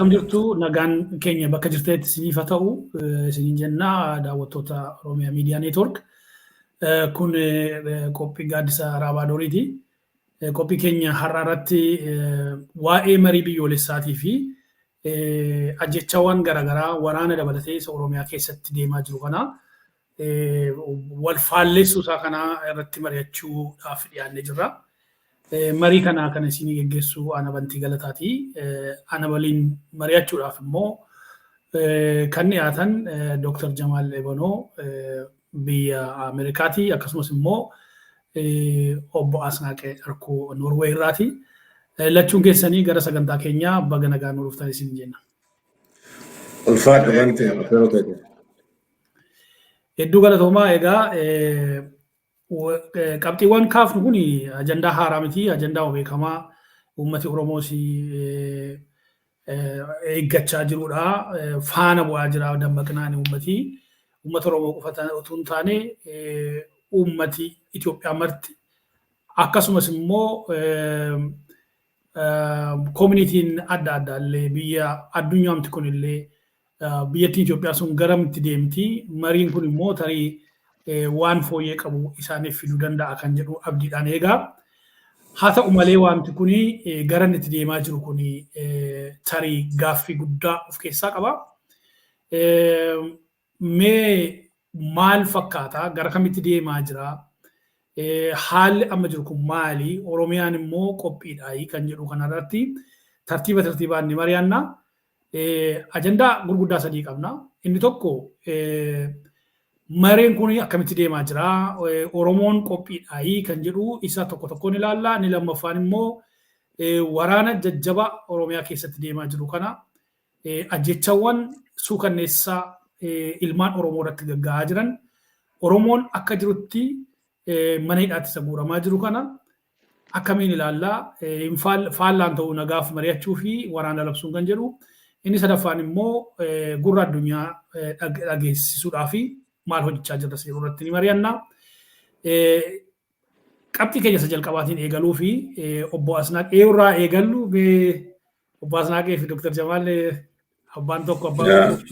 Akkam jirtu, nagaan keenya bakka jirtanitti isiniif haa ta'u isiniin jenna, daawwattoota Oromiyaa Miidiyaa Neetwork. Kun qophii Gaaddisa Raabaadooriiti. Qophii keenya har'a irratti waa'ee marii biyyoolessaatii fi ajjechawwan garaagaraa waraana dabalatee isa Oromiyaa keessatti deemaa jiru kana wal faallessuu isaa kana irratti mari'achuudhaaf dhiyaannee jirra. Marii kana kan isinii geggeessu Ana Bantii Galataati. Ana waliin mari'achuudhaaf immoo kan dhiyaatan Dr. Jamaal Ebanoo biyya Ameerikaati, akkasumas immoo obbo Asnaaqee Arkuu Norwee irraati. Lachuun keessanii gara sagantaa keenyaa baga nagaan nu dhuftan isin jenna. Ulfaadhu Bantii. Hedduu galatoomaa. Egaa qabxiiwwan kaafnu kun ajandaa haaraa miti, ajandaa beekamaa uummati Oromoos eeggachaa jirudha. Faana bu'aa jira dammaqinaan uummati. Uummata Oromoo qofa otoo hin taane, uummati Itoophiyaa marti, akkasumas immoo koominitiin adda addaa illee, biyya addunyaamti kun illee, biyyattiin Itoophiyaa sun garamitti deemti, mariin kun immoo tarii waan fooyyee qabu isaaniif fiduu danda'a kan jedhu abdiidhaan eegaa. Haa ta'u malee, wanti kun gara inni itti deemaa jiru kun tarii gaaffii guddaa of keessaa qaba. Mee maal fakkaata? Gara kamitti deemaa jira? Haalli amma jiru kun maali? Oromiyaan immoo qophiidha kan jedhu kanarratti tartiiba tartiibaan ni mari'anna. Ajandaa gurguddaa sadii qabna. Inni tokko, mareen kun akkamitti deemaa jira? Oromoon qophiidha kan jedhu isa tokko tokkoon ilaalla. Inni lammaffaan immoo waraana jajjabaa Oromiyaa keessatti deemaa jiru kana, ajjechawwan suukanneessaa ilmaan Oromoo irratti gagga'aa jiran, Oromoon akka jirutti mana hidhaatti isa guuramaa jiru kana akkamiin ilaallaa, faallaan ta'uu nagaaf mari'achuu fi waraana labsuun kan jedhu. Inni sadaffaan immoo gurra addunyaa dhageessisuudhaa fi maal hojjechaa jirra seeruu irratti ni mari'anna. Qabxii keenya isa jalqabaatiin eegaluu fi obbo Asnaaq eenyurraa eegallu? Obbo Asnaaqee fi Dr. Jamaal, abbaan tokko abbaan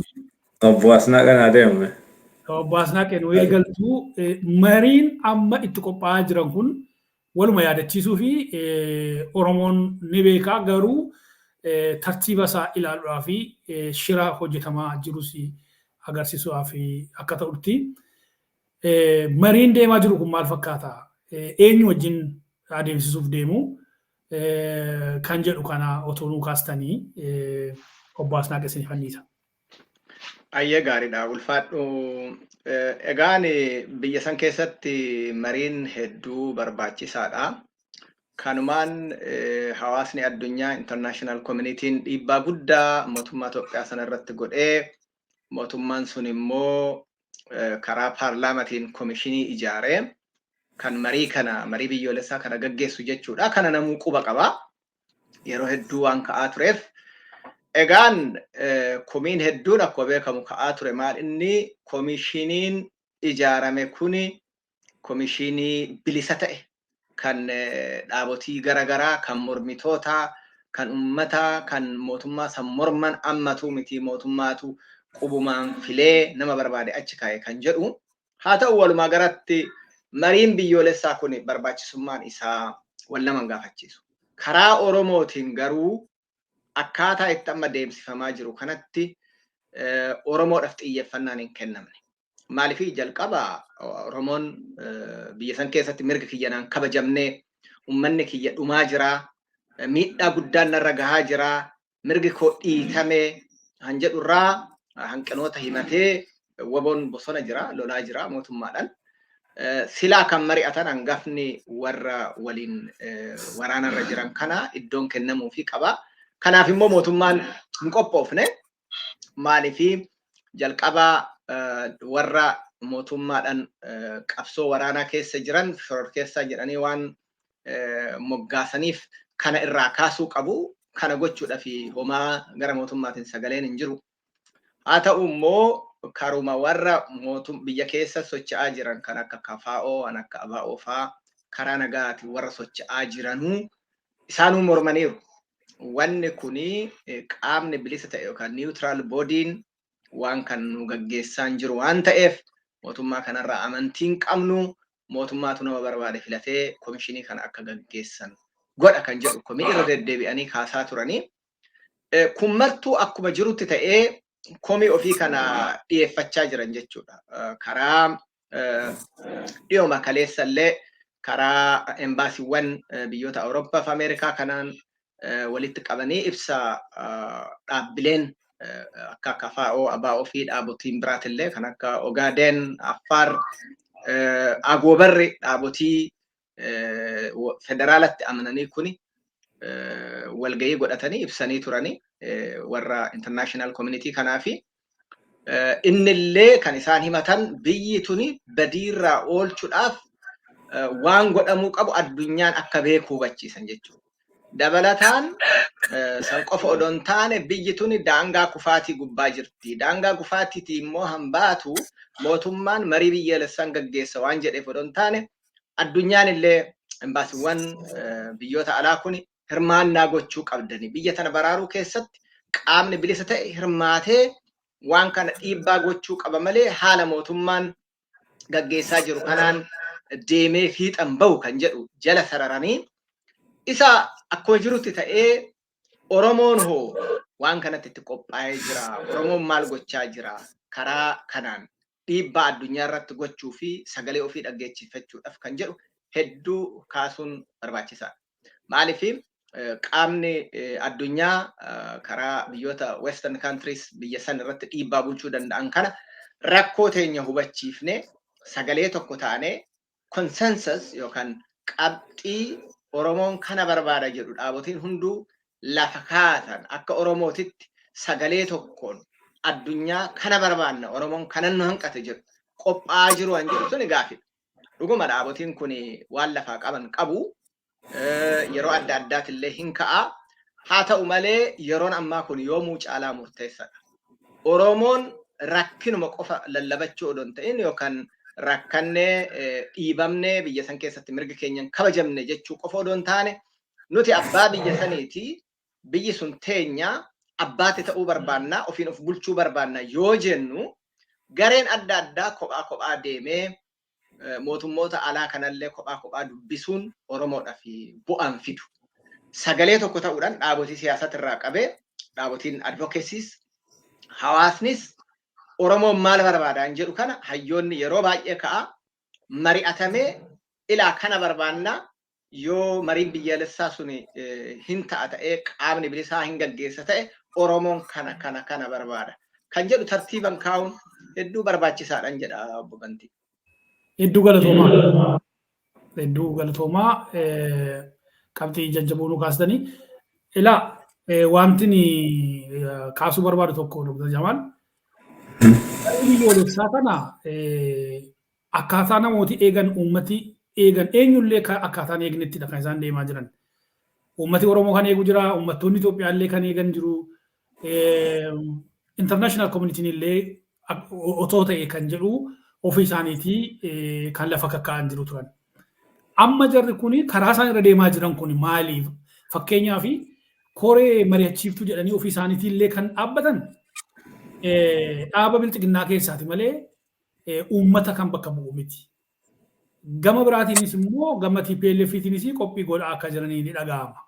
Obbo Asnaaq kanaa deemame. Obbo Asnaaqee nu eegaltu. Mariin amma itti qophaa'aa jiran kun waluma yaadachiisuu fi Oromoon ni beekaa, garuu tartiiba isaa ilaaluudhaa fi shira hojjetamaa jirus agarsiisuudhaaf akka ta'utti. Mariin deemaa jiru kun maal fakkaata? Eenyu wajjin adeemsisuuf deemu kan jedhu kana otoo nuu kaastanii, obbo Asnaaq, isin fanniisa. Ayyee, gaariidha. Ulfaadhu. Egaan biyya san keessatti mariin hedduu barbaachisaadha. Kanumaan hawaasni addunyaa, international communityn, dhiibbaa guddaa mootummaa Itoophiyaa sana irratti godhee, mootummaan sun immoo karaa paarlaamatiin komishinii ijaaree kan marii kana, marii biyyoolessaa kana gaggeessu jechuudha. Kana namuu quba qaba. Yeroo hedduu waan ka'aa tureef. Egaan komiin hedduun akkuma beekamu ka'aa ture. Maal inni, komishiniin ijaarame kuni komishinii bilisa ta'e kan dhaabotii garaagaraa, kan mormitootaa, kan ummataa, kan mootummaa san morman ammatu miti, mootummaatu qubumaan filee nama barbaade achi kaa'e kan jedhu. Haa ta'u, walumaa garatti mariin biyyoolessaa kun barbaachisummaan isaa wal nama gaafachiisu. Karaa Oromootiin garuu akkaataa itti amma deemsifamaa jiru kanatti Oromoodhaaf xiyyeeffannaan hin kennamne. Maaliif, jalqaba Oromoon biyya san keessatti mirga kiyyanaan kabajamnee, uummanni kiyya dhumaa jiraa, miidhaa guddaan narra gahaa jiraa, mirgi koo dhiitamee han jedhurraa hanqinoota himatee WBOn bosona jira, lolaa jira mootummaadhaan. Silaa kan mari'atan hangafni warra waliin waraanarra jiran kana iddoon kennamuufii qaba. Kanaaf immoo mootummaan hin qophoofne. Maaliifi, jalqaba warra mootummaadhaan qabsoo waraanaa keessa jiran shororkeessaa jedhanii waan moggaasaniif kana irraa kaasuu qabu. Kana gochuudhaaf homaa gara mootummaatiin sagaleen hin jiru. Haa ta'u immoo karuma warra biyya keessa socho'aa jiran kan akka KFO, kan akka ABO fa'aa, karaa nagaatiin warra socho'aa jiranuu isaanuu mormaniiru. Wanni kuni qaamni bilisa ta'e yookaan neutral bodyn waan kan nu gaggeessaan jiru waan ta'eef, mootummaa kanarraa amantiin qabnu, mootummaatu nama barbaade filatee komishinii kana akka gaggeessan godha kan jedhu komii irra deddeebi'anii kaasaa turanii. Kun martuu akkuma jirutti ta'ee, komii ofii kana dhiyeeffachaa jiran jechuudha. Karaa dhiyooma kaleessallee karaa embaasiiwwan biyyoota Awurooppaa fi Ameerikaa kanaan walitti qabanii ibsa dhaabbileen akka KFO, ABO fi dhaabotiin biraatillee kan akka Ogaden, Affaar, Agoobarri dhaabotii federaalatti amananii kuni walgahii godhatanii ibsanii turanii warra international community kanaafi innillee kan isaan himatan biyyi tuni badiirraa oolchuudhaaf waan godhamuu qabu addunyaan akka beeku hubachiisan jechuudha. Dabalataan san qofa odoo hin taane, biyyi tuni daangaa kufaatii gubbaa jirti. Daangaa kufaatiitii immoo hambaatu mootummaan marii biyyaalessaan gaggeessa waan jedheef odoo hin taane, addunyaan illee embaasiiwwan biyyoota alaa kun hirmaannaa gochuu qabdani. Biyya tana baraaruu keessatti qaamni bilisa ta'e hirmaatee waan kana dhiibbaa gochuu qaba malee, haala mootummaan gaggeessaa jiru kanaan deemee fiixan bahu kan jedhu jala sararanii. Isa akkuma jirutti ta'ee, Oromoon hoo waan kanatti itti qophaa'ee jira? Oromoon maal gochaa jira? Karaa kanaan dhiibbaa addunyaa irratti gochuu fi sagalee ofii dhaggeeffachuudhaaf kan jedhu hedduu kaasuun barbaachisaadha. Maaliif, qaamni addunyaa karaa biyyoota western countries biyya san irratti dhiibbaa bulchuu danda'an kana rakkoo teenya hubachiifne, sagalee tokko taanee, consensus yookaan qabxii Oromoon kana barbaada jedhu dhaabotiin hunduu lafa kaatan, akka Oromootitti sagalee tokkoon addunyaa kana barbaanna, Oromoon kanan nu hanqate jedhu qophaa'aa jiru waan jedhu suni gaafidha. Dhuguma dhaabotiin kun waan lafaa qaban qabu, yeroo adda addaatillee hin ka'a. Haa ta'u malee, yeroon ammaa kun yoomuu caalaa murteessaadha. Oromoon rakkinuma qofa lallabachuu odoo hin ta'in, yookaan rakkannee dhiibamnee biyya san keessatti mirga keenyan kabajamne jechuu qofa odoo hin taane, nuti abbaa biyya saniiti, biyyi sun teenya, abbaatti ta'uu barbaannaa, ofiin of bulchuu barbaanna yoo jennu, gareen adda addaa kophaa kophaa deemee mootummoota alaa kanallee kophaa kophaa dubbisuun Oromoodhaaf bu'aan fidu. Sagalee tokko ta'uudhaan dhaabotii siyaasatirraa qabee dhaabotiin advocacyis, hawaasnis Oromoon maal barbaadaan jedhu kana hayyoonni yeroo baay'ee ka'a mari'atamee, ilaa kana barbaannaa, yoo mariin biyyaalessaa sun hin ta'a ta'ee, qaamni bilisaa hin gaggeessa ta'e, Oromoon kana kana kana barbaada kan jedhu tartiiban kaa'uun hedduu barbaachisaadhaan jedha, obbo Bantii. Hedduu galatoomaa. Hedduu galatoomaa, qabxii jajjaboo nu kaastanii. Ilaa, wanti kaasuu barbaadu tokko, Dr. Jamaal. Biyyoolessaa kana akkaataa namooti eegan, uummati eegan, eenyullee akkaataan eegnettidha kan isaan deemaa jiran. Uummati Oromoo kan eegu jira, uummattoonni Itoophiyaa illee kan eegan jiru. International communityn illee otoo ta'e kan jedhu ofii isaaniitii kan lafa kakkaa'an jiru turan. Amma jarri kun karaa isaan irra deemaa jiran kun maaliif? Fakkeenyaaf, koree mari'achiiftuu jedhanii ofii isaaniitii illee kan dhaabbatan dhaaba bilxiginnaa keessaati malee uummata kan bakka bu'u miti. Gama biraatiinis immoo gama TPLFtiinis qophii godhaa akka jiranii ni dhaga'ama.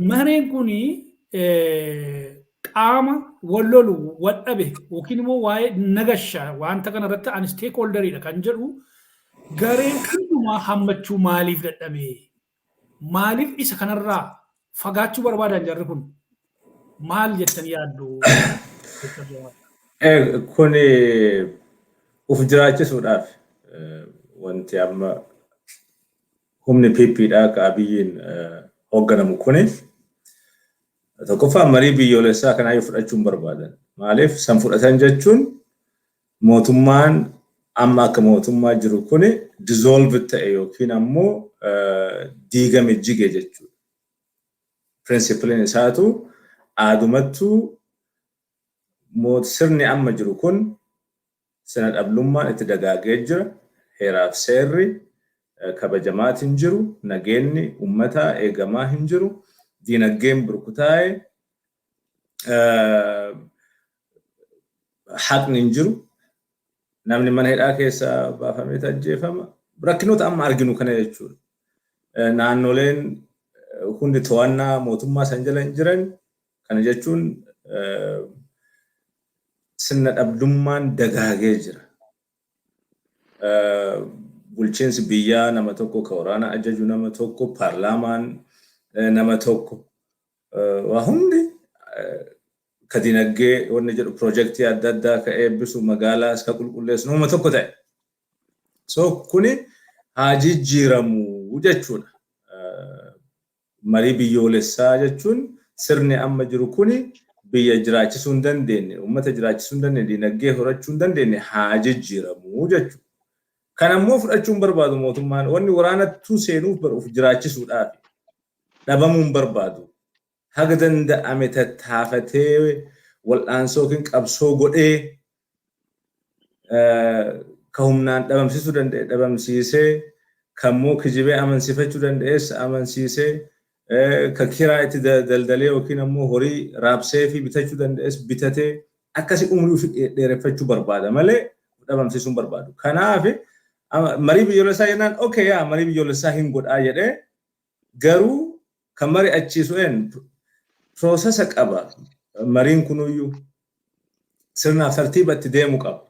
Mareen kun qaama wal lolu, wal dhabe, yookiin immoo waa'ee nagasha wanta kana irratti ani stakeholderiidha kan jedhu garee hundumaa hammachuu maaliif dadhabe? Maaliif isa kanarraa fagaachuu barbaadan jarri kun? Maal jettan yaaddu? Kun uf jiraachisuudhaaf wanti amma humni PPdha akka Abiyyiin hoogganamu kuni tokkoffaa marii biyyoolessaa kanaayyuu fudhachuu hin barbaadan. Maaliif san fudhatan jechuun mootummaan amma akka mootummaa jiru kuni dissolve ta'e yookiin ammoo diigame, jige jechuudha. Principleiin isaatu aadumattuu sirni amma jiru kun sirna dhablummaan itti dagaagee jira. Heeraaf seerri kabajamaatiin jiru. Nageenyi uummataa eegamaa hin jiru. Diinagdeen burkutaa'e, haqni hin jiru. Namni mana hidhaa keessaa baafamee ajjeefama. Rakkinoota amma arginu kana jechuudha. Naannoleen hundi to'annaa mootummaa san jala hin jiran. Kana jechuun sirna dhabdummaan dagaagee jira. Bulchiinsi biyyaa nama tokko, ka waraana ajaju nama tokko, paarlaamaan nama tokko, waa hundi ka dinagdee wanni jedhu, piroojeektii adda addaa ka eebbisu, magaalaas ka qulqulleessu nama tokko ta'e. So kuni haa jijjiiramu jechuudha. Marii biyyoolessaa jechuun sirni amma jiru kuni biyya jiraachisuu hin dandeenye, uummata jiraachisuu hin dandeenye, dinagdee horachuu hin dandeenye haa jijjiiramu jechuudha. Kan ammoo fudhachuu hin barbaadu mootummaan. Wanni waraanattuu seenuuf baruuf jiraachisuudhaaf dhabamuu hin barbaadu. Haga danda'ame tattaafatee, wal'aansoo yookiin qabsoo godhee, ka humnaan dhabamsiisuu danda'e dhabamsiisee, kan immoo kijibee amansiifachuu danda'es amansiisee, ka kiraa itti daldalee yookiin ammoo horii raabsee fi bitachuu danda'es bitatee, akkasii umurii ofii dheereffachuu barbaada malee dhabamsiisuu hin barbaadu. Kanaaf marii biyyoolessaa jennaan, okay, yaa marii biyyoolessaa hin godhaa jedhee, garuu kan mari'achiisu een process qaba. Mariin kunuyyuu sirnaaf tartiiba itti deemu qaba.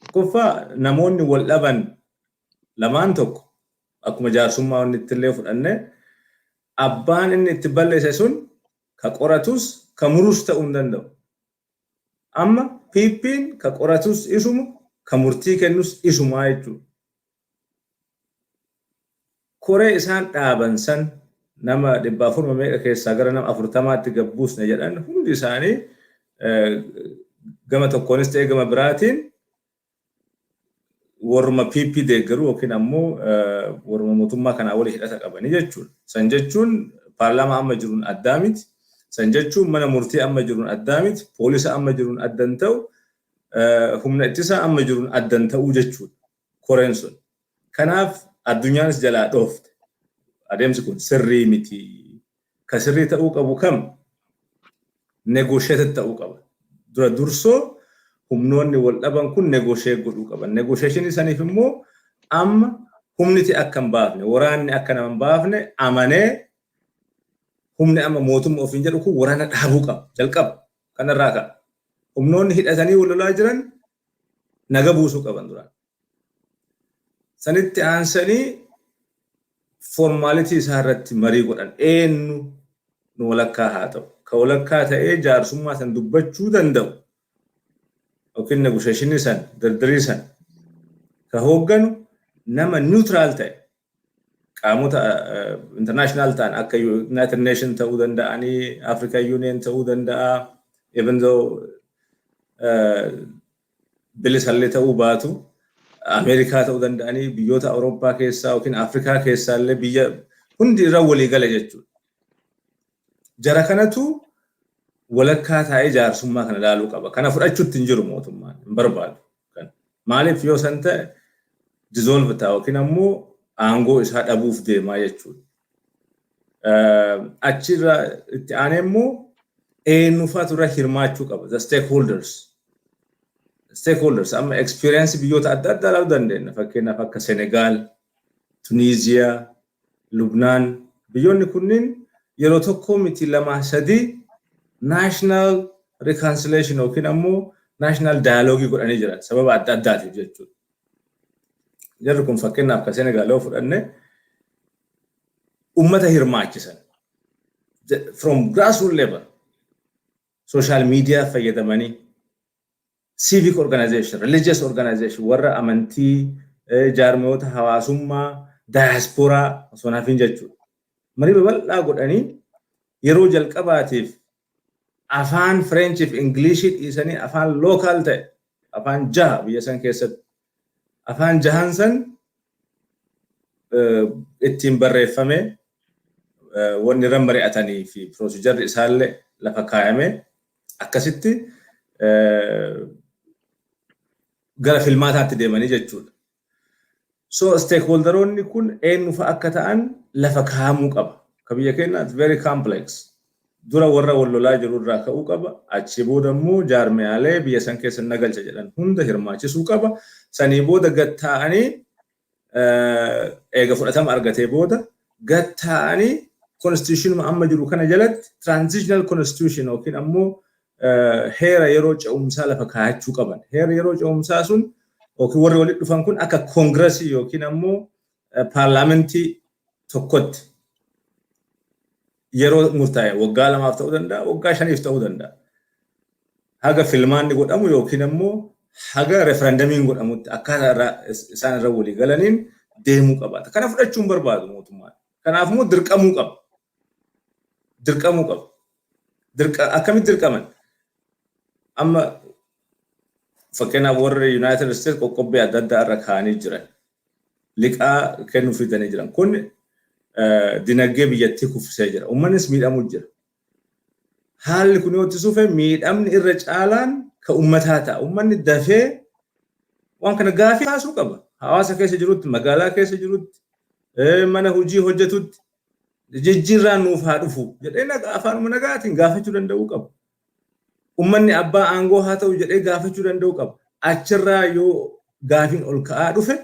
Tokkoffaa, namoonni wal dhaban lamaan tokko akkuma jaarsummaa wanni ittillee fudhanne, abbaan inni itti balleesse sun ka qoratus ka murus ta'uu hin danda'u. Amma PP'n ka qoratus isuma, ka murtii kennus isumaa jechuudha. Koree isaan dhaaban san nama 400 meeqa keessaa gara nama 40tti gabbuusne jedhan, hundi isaanii gama tokkoonis ta'e gama biraatiin warruma PP deeggaruu yookiin ammoo warruma mootummaa kanaa walii hidhata qabanii jechuudha. San jechuun paarlaamaa amma jiruun addaa miti. San jechuun mana murtii amma jiruun addaa miti. Poolisa amma jiruun addan ta'u, humna ittisaa amma jiruun addan ta'uu jechuudha koreen sun. Kanaaf addunyaanis jalaa dhoofte. Adeemsi kun sirrii miti. Ka sirrii ta'uu qabu kam? Negotiated ta'uu qaba. Dura dursoo humnoonni wal dhaban kun negotiate godhuu qaban. Negotiation saniif immoo amma humniti akka hin baafne, waraanni akka nama hin baafne amanee, humni amma mootummaa ofiin jedhu kun waraana dhaabuu qaba. Jalqaba kanarraa ka'a. Humnoonni hidhatanii wal lolaa jiran naga buusuu qaban duraan. Sanitti aansanii formality isaa irratti marii godhan. Eenyu nu walakkaa haa ta'u. Ka walakkaa ta'ee jaarsummaa san dubbachuu danda'u yookiin negotiation san, dardarii san ka hoogganu nama neutral ta'e, qaamota international ta'an akka United Nation ta'uu danda'anii, African Union ta'uu danda'a, even though bilisallee ta'uu baatu, Ameerikaa ta'uu danda'anii, biyyoota Awurooppaa keessaa yookiin Afrikaa keessaa illee biyya hundi irra walii gala jechuudha. Jara kanatu walakkaa taa'ee jaarsummaa kana ilaaluu qaba. Kana fudhachuutti hin jiru mootummaan, hin barbaadu. Maaliif? Yoo san ta'e dissolve ta'a yookiin ammoo aangoo isaa dhabuuf deemaa jechuudha. Achirra itti aanee immoo eenyufaatu irra hirmaachuu qaba? The stakeholders. Stakeholders amma experience biyyoota adda addaa ilaaluu dandeenya. Fakkeenyaaf akka Senegaal, Tuniiziyaa, Lubnaan, biyyoonni kunniin yeroo tokko miti, lama, sadii national reconciliation yookiin ammoo national dialogue godhanii jiran sababa adda addaatiif jechuudha. Jarri kun fakkeenyaaf kan Senegaal yoo fudhanne, ummata hirmaachisan. From grassroots level social media fayyadamanii, civic organization, religious organization, warra amantii, jaarmiyoota hawaasummaa, diaspora osoo hafin jechuudha. Marii babal'aa godhanii yeroo jalqabaatiif afaan French fi Ingilishii dhiisanii afaan local ta'e, afaan jaha biyya san keessatti, afaan jahan san ittiin barreeffame, wanni irra mari'atanii fi procedure isaallee lafa kaayame, akkasitti gara filmaataatti deemanii jechuudha. So stakeholderoonni kun eenyu fa'a akka ta'an lafa kaa'amuu qaba. Ka biyya keenyaa it's very complex. Dura warra wal lolaa jiru irraa ka'uu qaba. Achi booda immoo jaarmiyaalee biyya san keessa nagalcha jedhan hunda hirmaachisuu qaba. Sanii booda gad taa'anii, eega fudhatama argatee booda, gad taa'anii constitution amma jiru kana jalatti transitional constitution yookiin ammoo heera yeroo ce'umsaa lafa kaayachuu qaban. Heera yeroo ce'umsaa sun yookiin warri walitti dhufan kun akka koongirasii yookiin ammoo paarlaamentii tokkotti yeroo murtaa'e, waggaa 2f ta'uu danda'a, waggaa 5f ta'uu danda'a. Haga filmaanni godhamu yookiin ammoo haga referendamiin godhamutti akkaataa isaan irra walii galaniin deemuu qabaata. Kana fudhachuun barbaadu mootummaan. Kanaaf immoo dirqamuu qaba. Dirqamuu qaba. Akkamitti dirqaman? Amma fakkeenyaaf warri United States qoqqobbii adda addaa irra kaa'anii jiran. Liqaa kennuu fidanii jiran. Kun dinagdee biyyattii kuffisee jira. Uummannis miidhamuu jira. Haalli kun yoo itti sufe miidhamni irra caalaan ka uummataa ta'a. Uummanni dafee waan kana gaafii kaasuu qaba. Hawaasa keessa jirutti, magaalaa keessa jirutti, mana hojii hojjetutti jijjiirraan nuuf haa dhufu jedhee afaanuma nagaatiin gaafachuu danda'uu qaba. Uummanni abbaa aangoo haa ta'u jedhee gaafachuu danda'uu qaba. Achirraa yoo gaafiin ol ka'aa dhufe,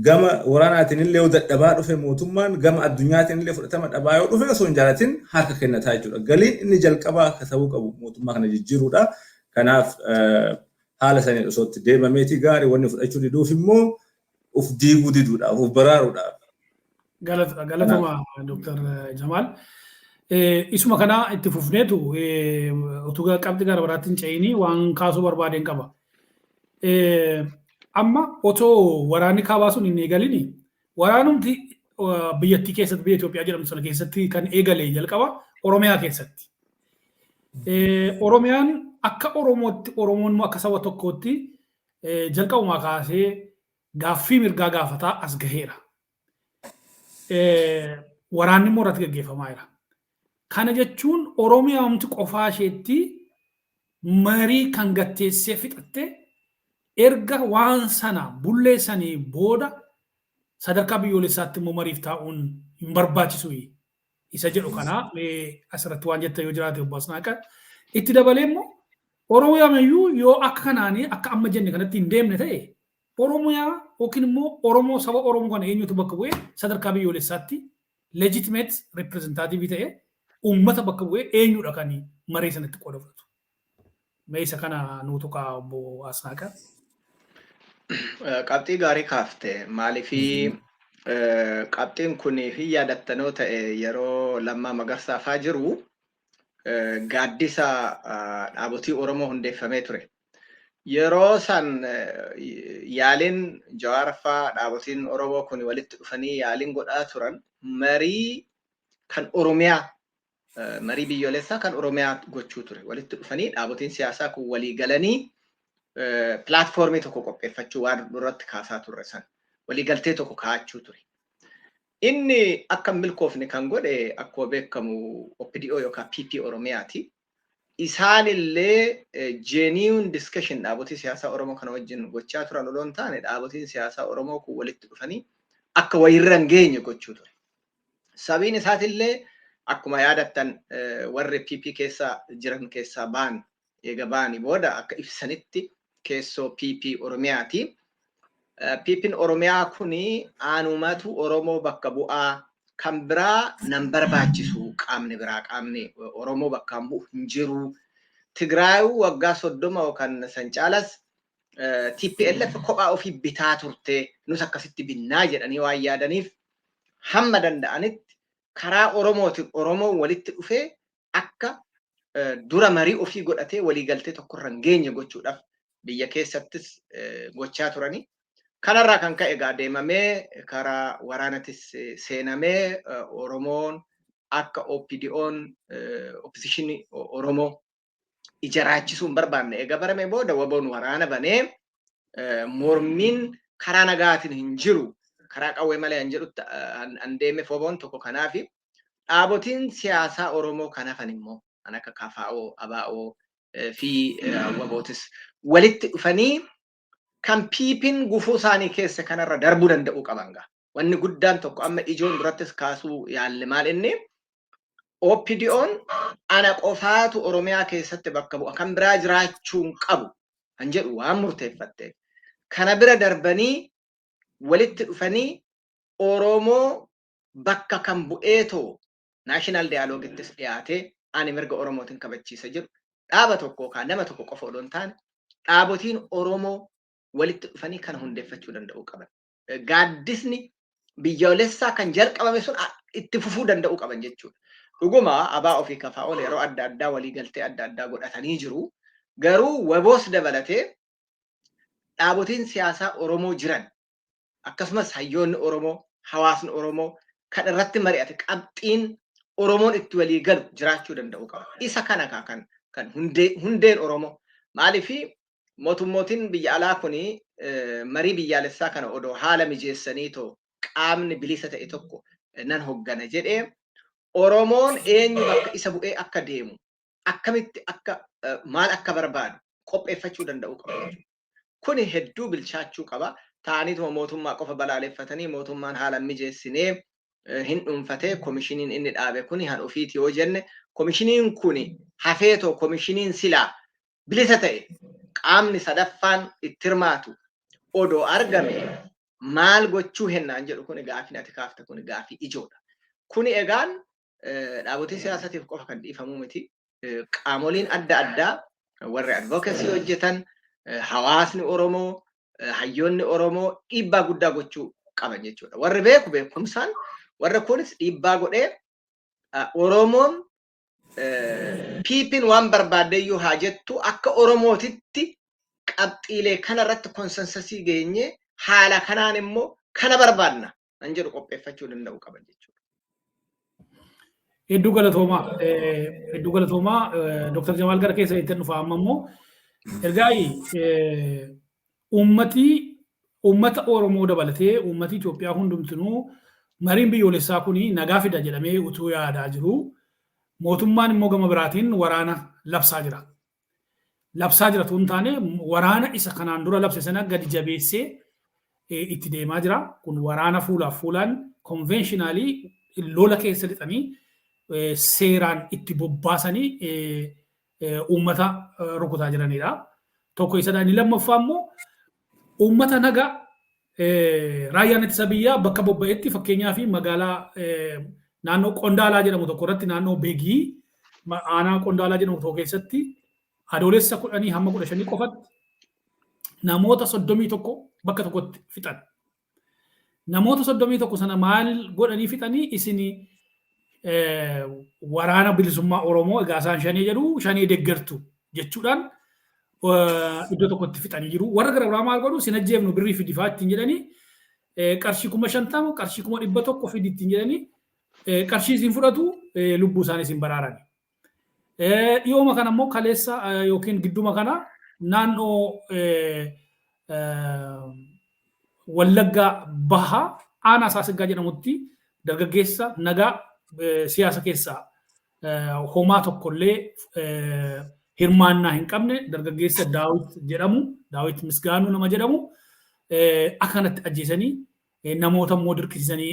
gama waraanaatiin illee yoo dadhabaa dhufe, mootummaan gama addunyaatiin illee fudhatama dhabaa yoo dhufe, osoo hin jaalatin harka kennataa jechuudha. Galiin inni jalqabaa akka ta'uu qabu mootummaa kana jijjiiruudha. Kanaaf haala saniin osoo itti deemameeti gaarii. Wanni fudhachuu diduuf immoo uf diiguu diduudhaaf, uf baraaruudhaaf. Galatoma, Dr. Jamaal. Isuma kana itti fufneetu utuu qabxii gara biraatti hin ce'inii waan kaasuu barbaadeen qaba. Amma otoo waraanni kaabaa sun hin eegalini, waraanumti biyyattii keessatti, biyya Itoophiyaa jedhamtu sana keessatti kan eegale jalqaba Oromiyaa keessatti. Oromiyaan akka Oromootti, Oromoon immoo akka saba tokkootti jalqabumaa kaasee gaaffii mirgaa gaafataa as gaheera. Waraanni immoo irratti gaggeeffamaa jira. Kana jechuun Oromiyaamti qofaa isheetti marii kan gatteessee fixatte, erga waan sana bulleessanii booda sadarkaa biyyoolessaatti immoo mariif taa'uun hin barbaachisu isa jedhu kana asirratti waan jette yoo jiraate, obbo Asnaaqa. Itti dabalee immoo Oromiyaa yoo akka kanaanii, akka amma jenne kanatti hin deemne ta'e, Oromiyaa yookiin immoo Oromoo, saba Oromoo kana eenyutu bakka bu'ee sadarkaa biyyoolessaatti legitimate representative ta'e, uummata bakka bu'ee eenyudha kan maree sanatti qooda fudhatu? Mee isa kana nuu tuqaa, obbo Asnaaqa. Qabxii gaarii kaafte. Maaliifii qabxiin kun hin yaadattanoo ta'e, yeroo Lammaa Magarsaa faa jiru gaaddisa dhaabotii Oromoo hundeeffamee ture. Yeroo san yaaliin Jawaar faa dhaabotiin Oromoo kun walitti dhufanii yaaliin godhaa turan marii kan Oromiyaa, marii biyyoolessaa kan Oromiyaa gochuu ture. Walitti dhufanii dhaabotiin siyaasaa kun walii galanii platformii tokko qopheeffachuu waan duratti kaasaa turre san waliigaltee tokko kaa'achuu ture. Inni akka hin milkoofne kan godhe akkuma beekamu OPDO yookaan PP Oromiyaati. Isaanillee genuine discussion dhaabotii siyaasaa Oromoo kana wajjin gochaa turan odoo hin taane, dhaabotiin siyaasaa Oromoo kun walitti dhufanii akka wayirra hin geenye gochuu ture. Sabiin isaatillee akkuma yaadattan warri PP keessa jiran keessaa ba'an, eega ba'anii booda akka ibsanitti keessoo PP Oromiyaati. PP'n Oromiyaa kuni aanumatu Oromoo bakka bu'aa, kan biraa nan barbaachisu, qaamni biraa, qaamni Oromoo bakkaan bu'u hin jiru. Tigraayuu waggaa 30 yookaan san caalas TPLF kophaa ofii bitaa turte, nus akkasitti binnaa jedhanii waan yaadaniif hamma danda'anitti karaa Oromootiin Oromoon walitti dhufee akka dura marii ofii godhatee waliigaltee tokkorra hin geenye gochuudhaaf biyya keessattis gochaa turanii. Kanarraa kan ka'e egaa deemamee karaa waraanatis seenamee Oromoon akka OPDO'n oppositionii Oromoo ijaraachisuu hin barbaanne egaa barame booda WBOn waraana banee mormiin karaa nagaatiin hin jiru, karaa qawwee malee hin jedhutti an deemeef WBOn tokko. Kanaafi dhaabotiin siyaasaa Oromoo kan hafan immoo kan akka KFO, ABO fi WBOtis walitti dhufanii kan PP'n gufuu isaanii keessa kanarra darbuu danda'uu qaban gaa. Wanni guddaan tokko amma ijoon durattis kaasuu yaalle maal inni OPDO'n ana qofaatu Oromiyaa keessatti bakka bu'a, kan biraa jiraachuu hin qabu kan jedhu waan murteeffatteef. Kana bira darbanii walitti dhufanii Oromoo bakka kan bu'eetoo national dialogueittis dhiyaatee ani mirga Oromootiin kabachiisa jedhu dhaaba tokko yookaan nama tokko qofa odoo hin taane, dhaabotiin Oromoo walitti dhufanii kana hundeeffachuu danda'uu qaban. Gaaddisni biyyoolessaa kan jalqabame sun itti fufuu danda'uu qaban jechuudha. Dhuguma ABO fi KFO'n yeroo adda addaa waliigaltee adda addaa godhatanii jiru. Garuu WBOs dabalatee dhaabotiin siyaasaa Oromoo jiran, akkasumas hayyoonni Oromoo, hawaasni Oromoo kan irratti mari'ate, qabxiin Oromoon itti walii galu jiraachuu danda'u qaba. Isa kana kan hundeen Oromoo. Maaliifi mootummootiin biyya alaa kuni marii biyyaalessaa kana odoo haala mijeessanii too qaamni bilisa ta'e tokko nan hoggana jedhee, Oromoon eenyu bakka isa bu'ee akka deemu, akkamitti akka maal akka barbaadu qopheeffachuu danda'u qaba jechuudha. Kuni hedduu bilchaachuu qaba. Ta'aniituma mootummaa qofa balaaleffatanii mootummaan haala mijeessinee hin dhuunfatee, komishiniin inni dhaabe kuni han ofiiti yoo jenne, komishiniin kuni hafeetoo komishiniin silaa bilisa ta'e qaamni sadaffaan itti hirmaatu odoo argame maal gochuu hennaan jedhu, kuni gaafii ati kaafte kuni gaafii ijoodha. Kuni egaan dhaabotii siyaasatiif qofa kan dhiifamuu miti. Qaamoliin adda addaa, warri advocacy hojjetan, hawaasni Oromoo, hayyoonni Oromoo dhiibbaa guddaa gochuu qaban jechuudha. Warri beeku beekumsaan, warri kunis dhiibbaa godhee Oromoon PP'n waan barbaaddeeyyuu haa jettu, akka Oromootitti qabxiilee kanarratti consensusii geenye, haala kanaan immoo kana barbaadna kan jedhu qopheeffachuu danda'u qaban jechuudha. Hedduu galatoomaa. Hedduu galatoomaa. Dr. Jamaal, gara keessa itti dhufa amma immoo. Ergaa uummata Oromoo dabalatee uummati Itoophiyaa hundumtinuu mariin biyyoolessaa kun nagaa fida jedhamee utuu yaadaa jiru, mootummaan immoo gama biraatiin waraana labsaa jira. Labsaa jira tun taane, waraana isa kanaan dura labse sana gadi jabeessee itti deemaa jira. Kun waraana fuulaaf fuulaan conventionally lola keessa lixanii seeraan itti bobbaasanii uummata rukutaa jiranidha. Tokko isadha. Inni lammaffaa immoo uummata nagaa raayyaan ittisa biyyaa bakka bobba'etti, fakkeenyaa fi magaalaa naannoo Qondaalaa jedhamu tokko irratti, naannoo Begii aanaa Qondaalaa jedhamu tokko keessatti, Adoolessa 10 hamma 15 qofatti namoota 31 bakka tokkotti fixan. Namoota 31 sana maal godhanii fixanii? Isin waraana bilisummaa Oromoo, egaa isaan shanee jedhu, shanee deeggartu jechuudhaan iddoo tokkotti fixanii jiru. Warra gara biraa maal godhu? Sin ajjeefnu, birrii fidifaa ittiin jedhanii, qarshii 50,000, qarshii 100,000 fidi ittiin jedhanii, qarshii isin fudhatu, lubbuu isaanii isin baraarani. Dhiyooma kana immoo kaleessa yookiin gidduma kana naannoo Wallaggaa Bahaa aanaa Saasiggaa jedhamutti dargaggeessa nagaa siyaasa keessaa homaa tokkollee hirmaannaa hin qabne, dargaggeessa Daawit jedhamu, Daawit Misgaanuu nama jedhamu, akka kanatti ajjeesanii, namoota immoo dirqisiisanii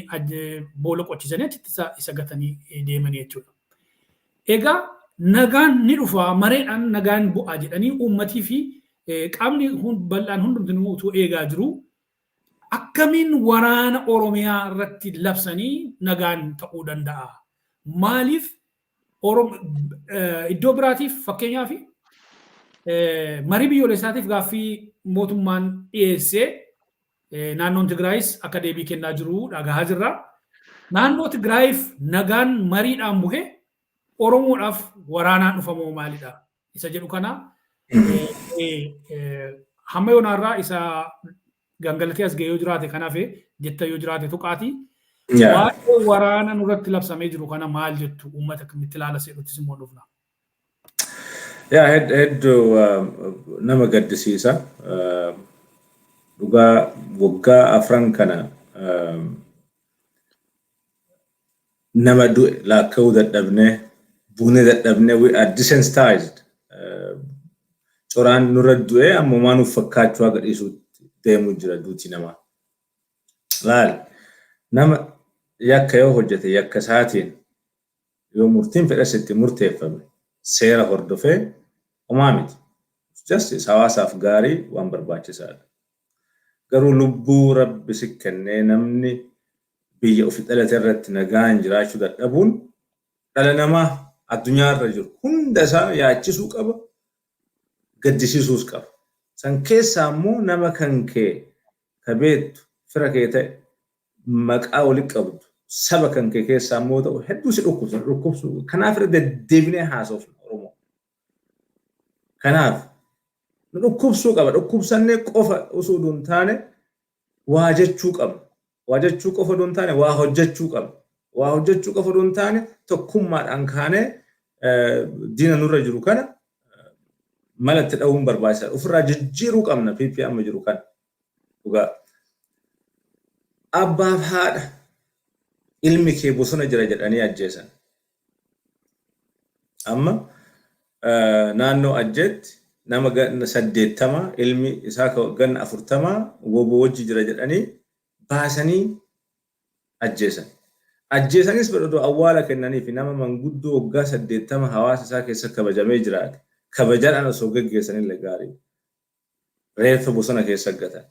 boola qochisanii achitti isa gatanii deemanii jechuudha. Egaa nagaan ni dhufa, mareedhaan nagaan bu'a jedhanii uummatii fi qaamni bal'aan hundumtinuu utuu eegaa jiru, akkamiin waraana Oromiyaa irratti labsanii nagaan ta'uu danda'a? Maaliif iddoo biraatiif, fakkeenyaaf marii biyyoolessaatiif gaaffii mootummaan dhiyeessee, naannoon Tigraayis akka deebii kennaa jiru dhagahaa jirra. Naannoo Tigraayiif nagaan mariidhaan buhe, Oromoodhaaf waraanaan dhufamoo maalidha? Isa jedhu kana hamma yoonaarraa isa gangalatee as ga'ee yoo jiraate, kanaaf jetta yoo jiraate tuqaati. Waa'ee waraana nurratti labsamee jiru kana maal jettu? Uummata akkamitti ilaala seedhuttis immoo dhufna. Yaa, hedduu nama gaddisiisa. Dhugaa waggaa 4 kana nama du'e laakka'uu dadhabnee, buunee dadhabnee, we are desensitized. Coraan nurra du'ee ammumaa nuuf fakkaachuu haga dhiisuutti deemuu jira duuti namaa. Laal, nama yakka yoo hojjete yakka isaatiin Yoo murtiin fedhas itti murteeffame seera hordofee homaa miti. Justice hawaasaaf gaarii, waan barbaachisaadha. Garuu lubbuu Rabbi si kennee namni biyya ofi dhalate irratti nagaan jiraachuu dadhabuun dhala namaa addunyaarra jiru hunda isaa yaachisuu qaba, gaddisiisuus qaba. San keessaa immoo nama kan kee ka beektu, fira kee ta'e, maqaa walitti qabdu, saba kan kee keessaa immoo ta'u hedduu si dhukkubsa, dhukkubsu. Kanaaf irra deddeebinee haasofna Oromoo. Kanaaf nu dhukkubsuu qaba. Dhukkubsannee qofa osoo hin taane waa jechuu qabna. Waa jechuu qofa osoo hin taane waa hojjechuu qabna. Waa hojjechuu qofa osoo hin taane tokkummaadhaan kaanee diina nurra jiru kana mala itti dha'uun barbaachisaadha. Ofirraa jijjiiruu qabna PP amma jiru kana. Dhugaa. Abbaaf haadha ilmi kee bosona jira jedhanii ajjeesan. Amma naannoo Ajjeetti nama ganna 80, ilmi isaa ganna 40 WBO wajji jira jedhanii baasanii ajjeesan. Ajjeesanis badhadoo awwaala kennanii fi nama manguddoo waggaa 80 hawaasa isaa keessa kabajamee jiraate kabajaadhaan osoo geggeessanillee gaarii. Reeffa bosona keessa gatan.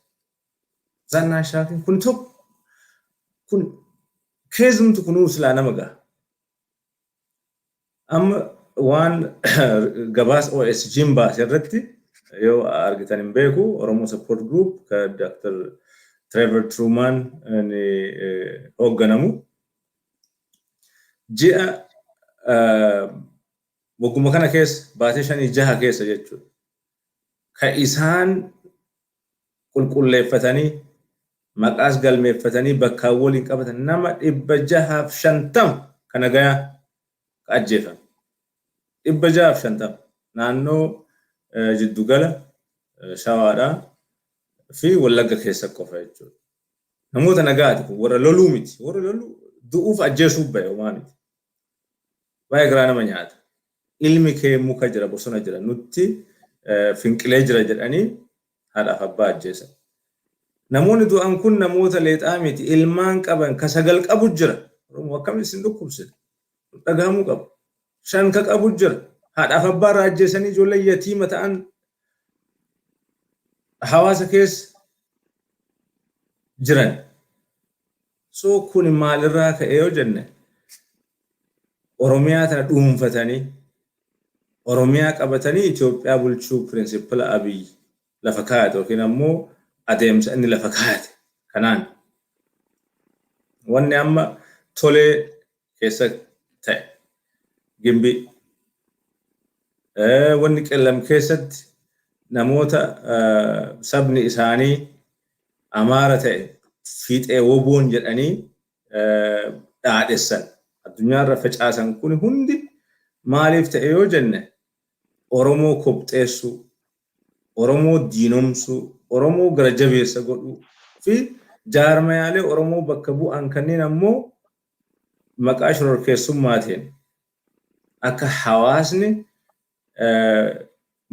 Zannaa shaakin kun tokko, kun keessumtu kunuu silaa nama gaha. Amma waan gabaasa OSG'n baase irratti yoo argitan hin beeku, Oromo Support Group ka Dr. Trevor Truman hoogganamu ji'a wagguma kana keessa, baatee 5 6 keessa jechuudha. Ka isaan qulqulleeffatanii maqaas galmeeffatanii bakkaan waliin qabatan nama 650 kana gayaa ka ajjeefame. 650 naannoo jiddugala Shawaadhaa fi Wallagga keessa qofa jechuudha. Namoota nagaati kun, warra loluu miti. Warra loluu du'uuf ajjeesuuf bahe homaa miti. Baay'ee garaa nama nyaata. Ilmi kee muka jira, bosona jira, nutti finqilee jira jedhanii haadhaaf abbaa ajjeesan. Namoonni du'an kun namoota leexaa miti, ilmaan qaban ka sagal qabu jira. Oromoo, akkamitti isin dhukkubsine? Dhagahamuu qabu. Shan ka qabu jira. Haadhaaf abbaa irraa ajjeesanii ijoollee yatiima ta'an hawaasa keessa jiran. So kun maalirraa ka'e yoo jenne, Oromiyaa tana dhuunfatanii, Oromiyaa qabatanii Itoophiyaa bulchuu, principle Abiy lafa kaayate yookiin ammoo adeemsa inni lafa kaayate kanaan wanni amma Tolee keessa ta'e, Gimbii, wanni Qellam keessatti namoota sabni isaanii Amaara ta'e fiixee WBOn jedhanii dhaadhessan, addunyaarra facaasan kun hundi maaliif ta'e yoo jenne, Oromoo kobxeessuu, Oromoo diinomsuu, Oromoo gara jabeessa godhuu fi jaarmayaalee Oromoo bakka bu'an kanneen ammoo maqaa shororkeessummaatiin akka hawaasni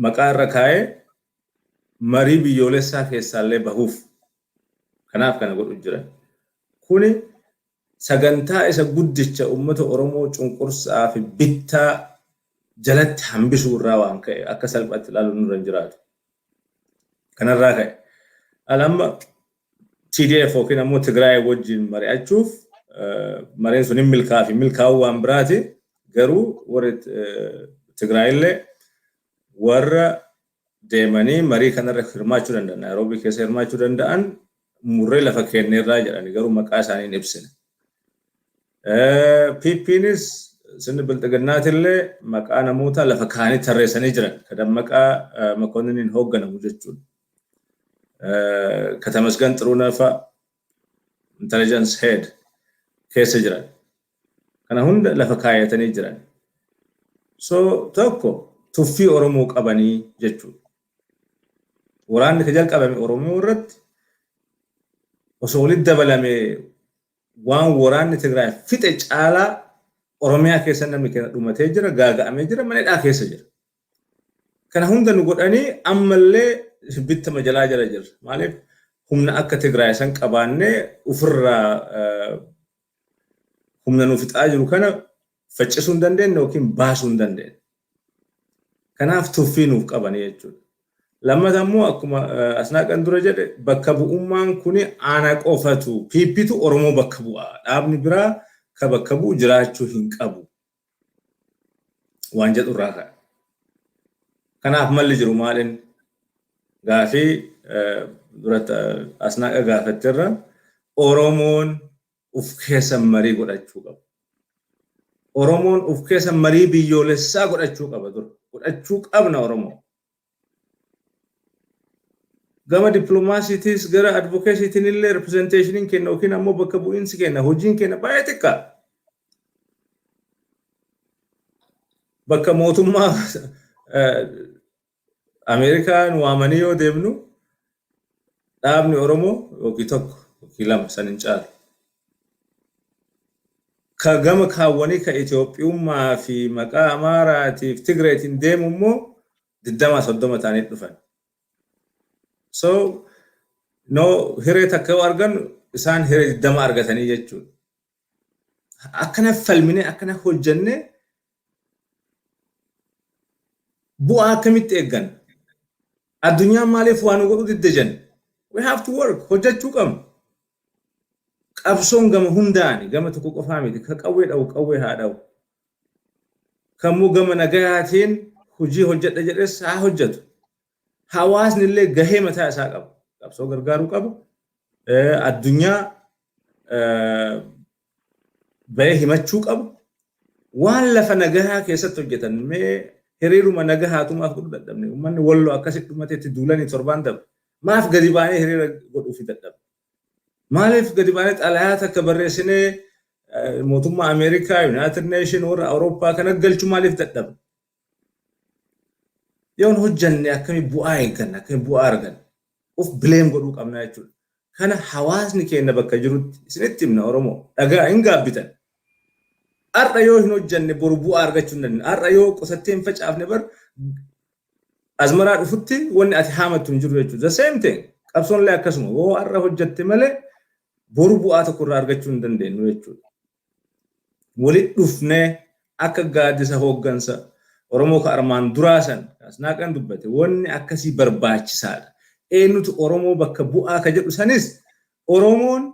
maqaa irra kaa'ee marii biyyoolessaa keessaallee bahuuf kanaaf kana godhu jiran. Kuni sagantaa isa guddicha uummata Oromoo cunqursaa fi bittaa jalatti hambisuu irraa waan ka'e akka salphaatti ilaaluun nurra hin jiraatu. Kanarraa ka'e. Alamma TDF yookiin ammoo Tigraay wajjin mari'achuuf, mareen sun hin milkaa'aa fi milkaa'uu waan biraati. Garuu warri Tigraay illee warra deemanii marii kanarra hirmaachuu danda'an, Naayiroobii keessa hirmaachuu danda'an murree lafa kenneerraa jedhani, garuu maqaa isaanii hin ibsine. PPnis sirni bilxiginnaatillee maqaa namoota lafa kaa'anii tarreessanii jiran ka Dammaqaa Makonniin hoogganamu jechuudha. Ka Tamasgan Xiruunaa fa'a, intelligence head, keessa jiran. Kana hunda lafa kaayatanii jiran. So tokko tuffii Oromoo qabanii jechuudha. Waraanni ka jalqabame Oromoo irratti osoo walitti dabalame waan waraanni Tigraay fixe caalaa Oromiyaa keessa namni keenya dhumatee jira, gaaga'amee jira, mana hidhaa keessa jira. Kana hunda nu godhanii ammallee bittama jalaa jala jirra. Maaliif humna akka Tigraay san qabaannee ofirraa humna nu fixaa jiru kana Faccisuu hin dandeenye yookiin baasuu hin dandeenye. Kanaaf tuffii nuuf qabanii jechuudha. Lammata immoo, akkuma Asnaaqan dura jedhe, bakka bu'ummaan kun ana qofatu, PPtu Oromoo bakka bu'a. Dhaabni biraa ka bakka bu'u jiraachuu hin qabu waan jedhu irraa ka'a. Kanaaf malli jiru maalin? Gaafii duratti Asnaaqa gaafatterra, Oromoon uf keessa marii godhachuu qaba. Oromoon uf keessa marii biyyoolessaa godhachuu qaba dura. Godhachuu qabna Oromoo. Gama dippiloomaasiitiis gara advocacytiin illee representationiin kenna yookiin ammoo bakka bu'iinsi kenna, hojiin kenna baay'ee xiqqaa. Bakka mootummaa Ameerikaan waamanii yoo deemnu, dhaabni Oromoo yookiin tokko yookiin lama, san hin caalu. Ka gama kaawwanii ka Itoophiyummaa fi maqaa Amaaraatiif Tigreetiin deemu immoo 20, 30 ta'anii dhufan. So no, hiree takka yoo argannu isaan hiree 20 argatanii jechuudha. Akkana falminee, akkana hojjennee bu'aa akkamitti eegganna? Addunyaan maaliif waa nu godhuu didde jenna? We have to work, hojjechuu qabna. Qabsoon gama hundaani, gama tokko qofaa miti. Ka qawwee dha'u qawwee haa dha'u. Kamuu gama nagayaatiin hojii hojjedha jedhes haa hojjetu. Hawaasni illee gahee mataa isaa qaba. Qabsoo gargaaruu qaba. Addunyaa bahee himachuu qaba. Waan lafa nagahaa keessatti hojjetan, mee hiriiruma nagahaatu maaf godhuu dadhabne? Uummanni Walloo akkasitti dhumateetti duulanii torbaan dabre. Maaf gadi baanee hiriira godhuufi dadhabne? Maaliif gadi baanee xalayaa takka barreessinee mootummaa Ameerikaa, United Nation, warra Awurooppaa kana galchuu maaliif dadhabne? Yoon hojjanne akkamii bu'aa eegganna, akkamii bu'aa arganna? Of blame godhuu qabna jechuudha. Kana hawaasni keenya bakka jirutti isinitti himna, Oromoo. Dhagaa hin gaabbitan. Har'a yoo hin hojjanne boru bu'aa argachuu hin dandeenyu. Har'a yoo qosattee hin facaafne, bar azmaraa dhufutti wanni ati haamattu hin jiru jechuudha. The same thing. Qabsoon illee akkasuma. Yoo har'a hojjatte malee boru bu'aa tokko irraa argachuu hin dandeenyu jechuudha. Walitti dhufnee akka gaaddisa hooggansa Oromoo ka armaan duraa san Asnaaqan dubbate, wanni akkasii barbaachisaadha. Eenyutu Oromoo bakka bu'aa ka jedhu sanis Oromoon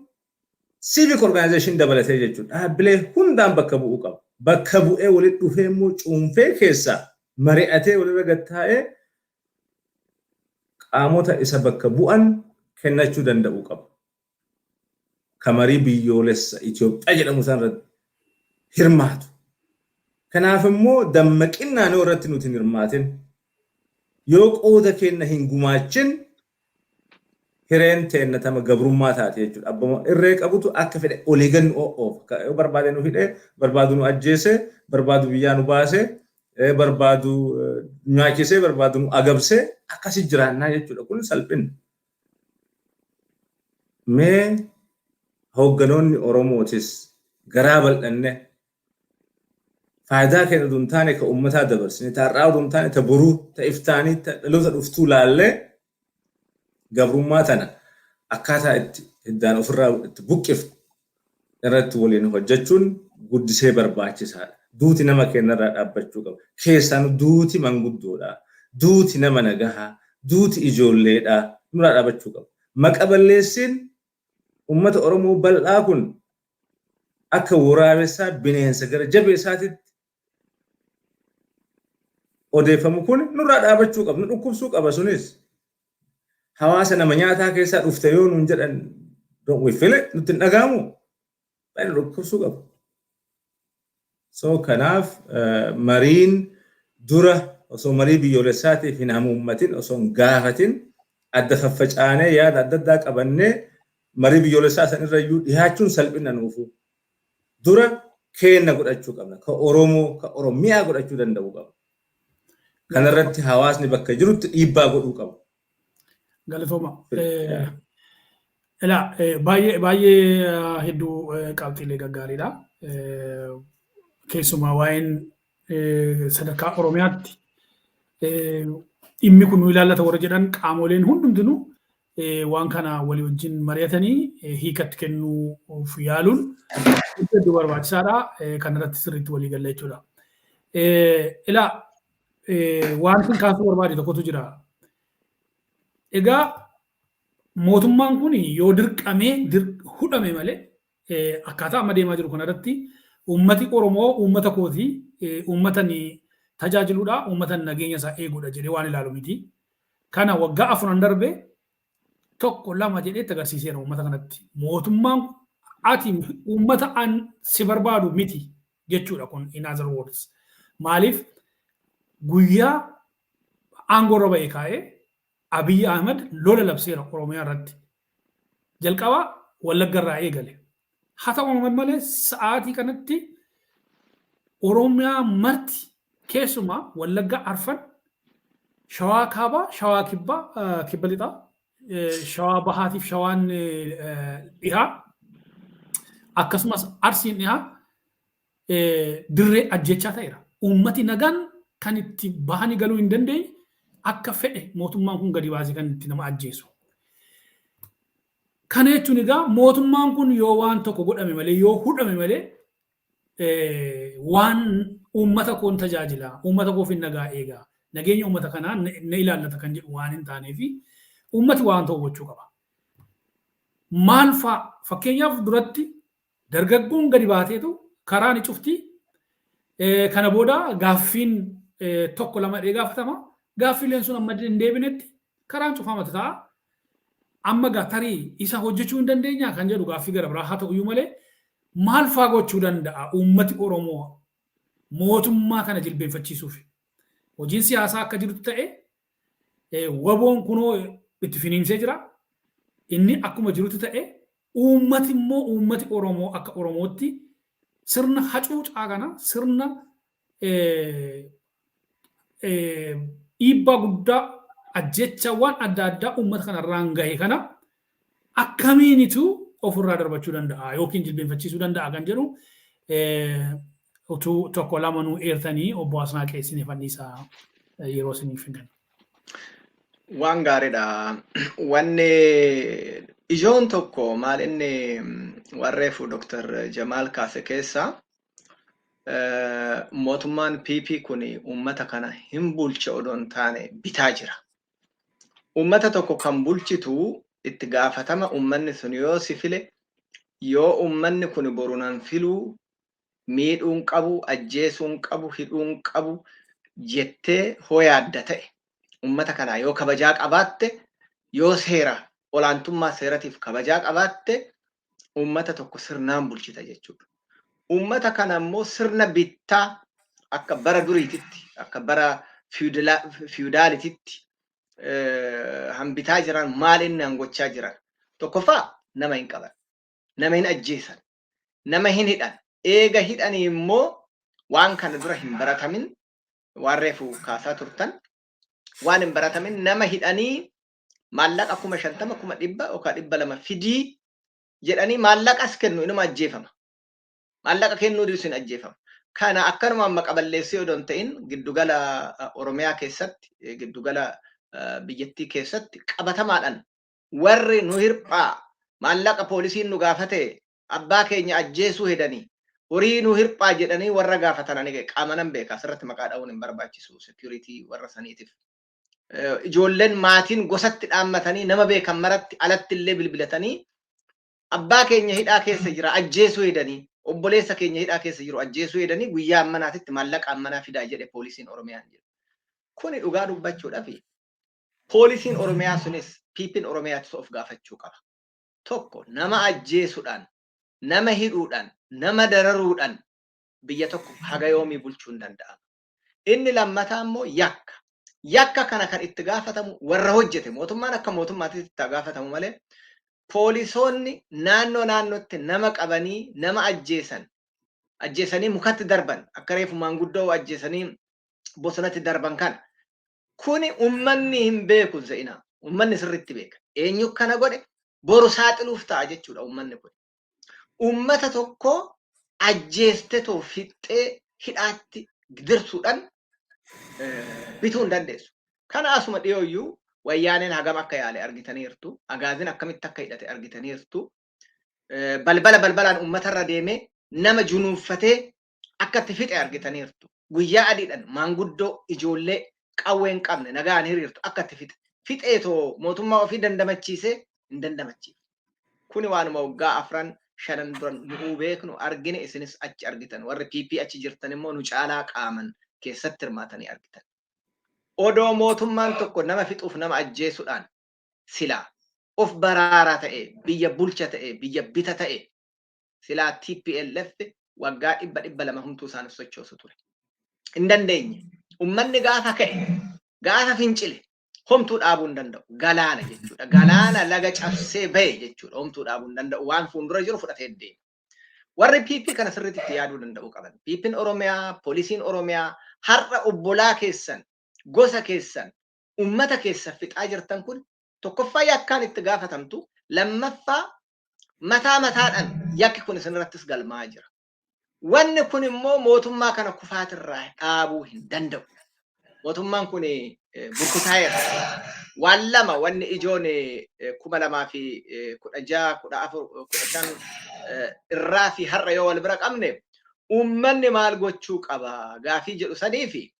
civic organization dabalatee jechuudha. Dhaabbilee hundaan bakka bu'uu qaba. Bakka bu'ee walitti dhufee immoo cuunfee keessaa mari'atee walirra gattaa'ee qaamota isa bakka bu'an kennachuu danda'uu qaba. Ka marii biyyoolessa Itoophiyaa jedhamu san irratti hirmaatu. Kanaaf immoo dammaqinnaan yoo irratti nuti hin hirmaatin, yoo qooda keenya hin gumaachin, hireen teenna tama gabrummaa taate jechuudha. Abbama irree qabutu akka fedhe olii gad nu oofa. Yoo barbaade nu hidhee, barbaadu nu ajjeese, barbaadu biyyaa nu baase, barbaadu nyaachisee, barbaadu nu agabsee akkasi jiraannaa jechuudha. Kun salphina. Mee hoogganoonni Oromootis garaa bal'anne, faayidaa keenya utuu hin taane ka uummataa dabarsine, ta har'aa utuu hin taane ta boruu, ta iftaanii, ta dhaloota dhuftuu laallee, gabrummaa tana akkaataa itti hiddaan ofirraa itti buqqifnu irratti waliin hojjechuun guddisee barbaachisaadha. Duuti nama keenyarraa dhaabbachuu qaba. Keessaan duuti manguddoodha. Duuti nama nagahaa, duuti ijoolleedha. Nurraa dhaabbachuu qaba. Maqa balleessiin uummata Oromoo bal'aa kun akka waraabessaa bineensa gara jabeessaatitti odeeffamu kun nurraa dhaabachuu qaba. Nu dhukkubsuu qaba sunis. Hawaasa nama nyaataa keessaa dhufte yoo nuun jedhan, don't we feel it? Nutti hin dhaga'amu? Baay'ee nu dhukkubsuu qaba. So kanaaf mariin dura osoo marii biyyoolessaatiif hin hamuummatin, osoo hin gaafatin, adda faffacaanee yaada adda addaa qabannee marii biyyoolessaa san irra iyyuu dhihaachuun salphina nuufu. Dura keenna godhachuu qabna. Ka Oromoo, ka Oromiyaa godhachuu danda'uu qaba. Kanarratti hawaasni bakka jirutti dhiibbaa godhuu qaba. Galatooma. Ilaa, baay'ee baay'ee hedduu qabxiilee gaggaariidha. Keessumaa waa'een sadarkaa Oromiyaatti dhimmi kun nu ilaallata warra jedhan qaamoleen hundumtinuu waan kana walii wajjin mari'atanii hiikatti kennuuf yaaluun hedduu barbaachisaadha. Kanarratti sirriitti walii galla jechuudha. Ilaa, wanti kaasuu barbaade tokkotu jira. Egaa mootummaan kun yoo dirqamee hudhame malee, akkaataa amma deemaa jiru kanarratti uummati Oromoo uummata kooti, uummata ni tajaajiluudha, uummata nageenya isaa eeguudha jedhee waan ilaalu miti. Kana waggaa 4 darbe tokko lama jedhee itti agarsiiseera uummata kanatti. Mootummaan ati uummata an si barbaadu miti jechuudha kun, in other words. Maaliif, guyyaa aangoo irra ba'e kaa'ee Abiy Ahmed lola labseera Oromiyaa irratti. Jalqaba Wallagga irraa eegale. Haa ta'u malee, sa'aatii kanatti Oromiyaa marti, keessumaa Wallagga arfan, Shawaa Kaabaa, Shawaa Kibbaa, Kibba Lixaa, Shawaa Bahaatiif Shawaan Dhihaa, akkasumas Arsiin Dhihaa dirree ajjechaa ta'eera. Uummati nagaan kan itti bahanii galuu hin dandeenye, akka fedhe mootummaan kun gadi baasee kan itti nama ajjeesu. Kana jechuun egaa mootummaan kun yoo waan tokko godhame malee, yoo hudhame malee, waan uummata koon tajaajila, uummata koof hin nagaa eegaa, nageenya uummata kanaa na ilaallata kan jedhu waan hin taaneefi uummati waan ta'u gochuu qaba. Maal fa'a? Fakkeenyaaf, duratti dargaggoon gadi baateetu karaa ni cufti. Kana booda gaaffiin tokko lama dhee gaafatama. Gaaffiileen sun amma hin deebinetti karaan cufamatu ta'a. Amma gaa tarii isa hojjechuu hin dandeenyaa kan jedhu gaaffii gara biraa haa ta'uyyuu malee, maal faa gochuu danda'a uummati Oromoo mootummaa kana jilbeenfachiisuuf? Hojiin siyaasaa akka jirutti ta'e, WBOn kunoo itti finiinsee jira. Inni akkuma jirutti ta'e, uummati immoo, uummati Oromoo akka Oromootti sirna hacuucaa kana, sirna dhiibbaa guddaa ajjechawwan adda addaa uummata kanarraan gahe kana akkamiinitu ofirraa darbachuu danda'a yookiin jilbeenfachiisuu danda'a kan jedhu utuu tokko lama nuu eertanii, obbo Asnaa Qeessinee Fanniisaa, yeroo isiniif hin kenna. Waan gaariidha. Wanni ijoon tokko maal inni, warreefu Dr. Jamaal kaase keessa, mootummaan PP kun uummata kana hin bulche odoo hin taane bitaa jira. Uummata tokko kan bulchitu itti gaafatama uummanni sun yoo si file, yoo uummanni kun boru nan filuu, miidhuun qabu, ajjeesuun qabu, hidhuun qabu jettee hoo yaadda ta'e, uummata kanaa yoo kabajaa qabaatte, yoo seera olaantummaa seeratiif kabajaa qabaatte, uummata tokko sirnaan bulchita jechuudha. Uummata kana immoo sirna bittaa akka bara duriititti, akka bara feudalititti hambitaa jiran. Maal inni hangochaa jiran? Tokkoffaa, nama hin qaban, nama hin ajjeesan, nama hin hidhan. Eega hidhanii immoo waan kana dura hin baratamin, waan reefu kaasaa turtan, waan hin baratamin nama hidhanii maallaqa 50,000, 100,000 yookaan 200 fidii jedhanii maallaqas kennu, inuma ajjeefama. Maallaqa kennuu dhiisu hin ajjeefama. Kana akkanumaan maqaballeessee odoo hin ta'in, giddugala Oromiyaa keessatti, giddugala biyyattii keessatti qabatamaadhaan warri nu hirphaa, maallaqa poolisiin nu gaafate, abbaa keenya ajjeesuu hedanii, horii nu hirphaa jedhanii warra gaafatan ani qaama nan beeka. Asirratti maqaa dha'uun hin barbaachisu security warra saniitiif. Ijoolleen maatiin gosatti dhaammatanii, nama beekan maratti alatti illee bilbilatanii, abbaa keenya hidhaa keessa jira, ajjeesuu hedanii, obboleessa keenya hidhaa keessa jiru, ajjeesuu hedanii, guyyaa ammanaatitti maallaqa ammanaa fidaa jedhe poolisiin Oromiyaan jedhu. Kuni dhugaa dubbachuudhaaf poolisiin Oromiyaa sunis PPn Oromiyaatis of gaafachuu qaba. Tokko, nama ajjeesuudhaan, nama hidhuudhaan, nama dararuudhaan biyya tokko haga yoomii bulchuu hin danda'ama? Inni lammataa immoo yakka. Yakka kana kan itti gaafatamu warra hojjete, mootummaan akka mootummaatti itti gaafatamu malee, poolisoonni naannoo naannootti nama qabanii nama ajjeesan, ajjeesanii mukatti darban, akka reefu maanguddoo ajjeesanii bosonatti darban kana. Kuni ummanni hin beeku ze'ina. Ummanni sirriitti beeka. Eenyu kana godhe boru saaxiluuf ta'a jechuudha ummanni kun. Ummata tokko ajjeestetoo fixxee hidhaatti gidirsuudhaan bituu hin dandeessu. Kana asuma dhiyooyyuu Wayyaaneen hagam akka yaale argitaniirtu. Agaazin akkamitti akka hidhate argitaniirtu. Balbala balbalaan uummatarra deemee nama junuunfatee akka itti fixe argitaniirtu. Guyyaa adiidhaan maanguddoo, ijoollee qawwee hin qabne, nagaan hiriirtu akka itti fixe. Fixeetoo mootummaa ofii dandamachiisee hin dandamachiifne. Kuni waanuma waggaa 4 5 dura nu'uu beeknu, argine, isinis achi argitan. Warri PP achi jirtan immoo nu caalaa qaaman keessatti hirmaatanii argitan. Odoo mootummaan tokko nama fixuuf, nama ajjeesuudhaan silaa of baraaraa ta'e, biyya bulcha ta'e, biyya bita ta'e, silaa TPLF waggaa 100 200 humtuu isaan sochoosu ture. Hin dandeenye. Uummanni gaafa ka'e, gaafa fincile, homtuu dhaabuu hin danda'u. Galaana jechuudha. Galaana laga cabsee bahe jechuudha. Homtuu dhaabuu hin danda'u. Waan fuuldura jiru fudhatee deema. Warri PP kana sirriitti itti yaaduu danda'uu qaban. PP'n Oromiyaa, poolisiin Oromiyaa har'a obbolaa keessan, gosa keessan, uummata keessan fixaa jirtan kun tokkoffaa yakkaan itti gaafatamtu, lammaffaa mataa mataadhaan yakki kun isinirrattis galmaa'aa jira. Wanni kun immoo mootummaa kana kufaatirraa dhaabuu hin danda'u. Mootummaan kun burkutaa'eera. Waan lama wanni ijoon 2016, 14, 15 irraa fi har'a yoo wal bira qabne, uummanni maal gochuu qaba gaafii jedhu sanii fi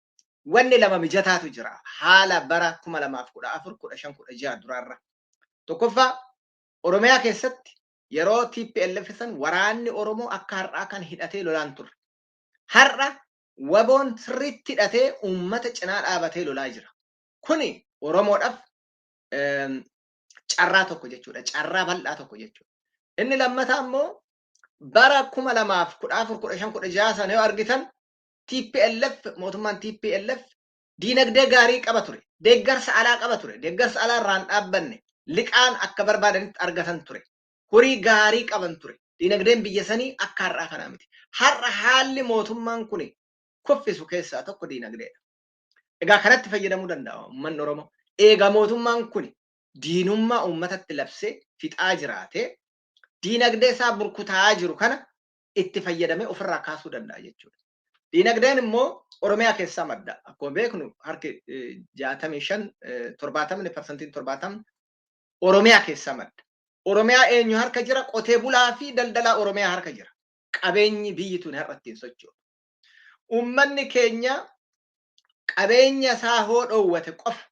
wanni lama mijataatu jira haala bara 2014, 15, 16 duraarra. Tokkoffaa, Oromiyaa keessatti yeroo TPLF san waraanni Oromoo akka har'aa kan hidhatee lolaan turre. Har'a WBOn sirriitti hidhatee uummata cinaa dhaabatee lolaa jira. Kuni Oromoodhaaf carraa tokko jechuudha. Carraa bal'aa tokko jechuudha. Inni lammataa immoo bara 2014, 15, 16 sana yoo argitan, TPLF, mootummaan TPLF diinagdee gaarii qaba ture. Deeggarsa alaa qaba ture. Deeggarsa alaa irraa hin dhaabbanne. Liqaan akka barbaadanitti argatan ture. Horii gaarii qaban ture. Diinagdeen biyya sanii akka har'aa kanaa miti. Har'a haalli mootummaan kun kuffisu keessaa tokko diinagdeedha. Egaa kanatti fayyadamuu danda'a uummanni Oromoo. Egaa mootummaan kun diinummaa uummatatti labsee fixaa jiraate, diinagdee isaa burkutaa'aa jiru kana itti fayyadamee ofirraa kaasuu danda'a jechuudha. Diinagdeen immoo Oromiyaa keessaa madda. Akkuma beeknu harki 65, 70 parsantiin 70 Oromiyaa keessaa madda. Oromiyaa eenyu harka jira? Qotee bulaa fi daldalaa Oromiyaa harka jira. Qabeenyi biyyi tun har'a ittiin socho'u. Uummanni keenya qabeenya isaa hoo dhoowwate qofa,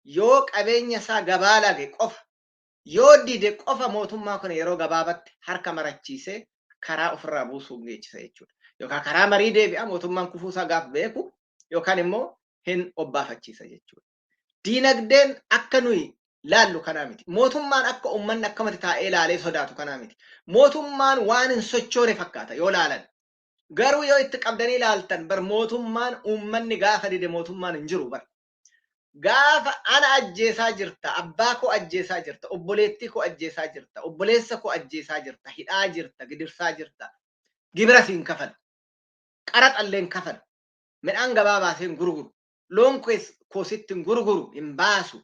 yoo qabeenya isaa gabaa lage qofa, yoo dide qofa, mootummaa kana yeroo gabaabatti harka marachiisee karaa ofirraa buusuu geechisa jechuudha. Yookaan karaa marii deebi'a mootummaan kufuusaa gaaf beeku, yookaan immoo hin obbaafachiisa jechuudha. Diinagdeen akka nuyi laallu kanaa miti. Mootummaan akka uummanni akkamatti taa'ee laalee sodaatu kanaa miti. Mootummaan waan hin sochoone fakkaata yoo laalan. Garuu yoo itti qabdanii ilaaltan bar, mootummaan uummanni gaafa dide mootummaan hin jiru bar. Gaafa ana ajjeesaa jirta, abbaa koo ajjeesaa jirta, obboleettii koo ajjeesaa jirta, obboleessa koo ajjeesaa jirta, hidhaa jirta, gidirsaa jirta. Gibira siin kafalu. Qaraxallee hin kafalu. Midhaan gabaa baasee hin gurguru. Loon koo sitti hin gurguru, hin baasu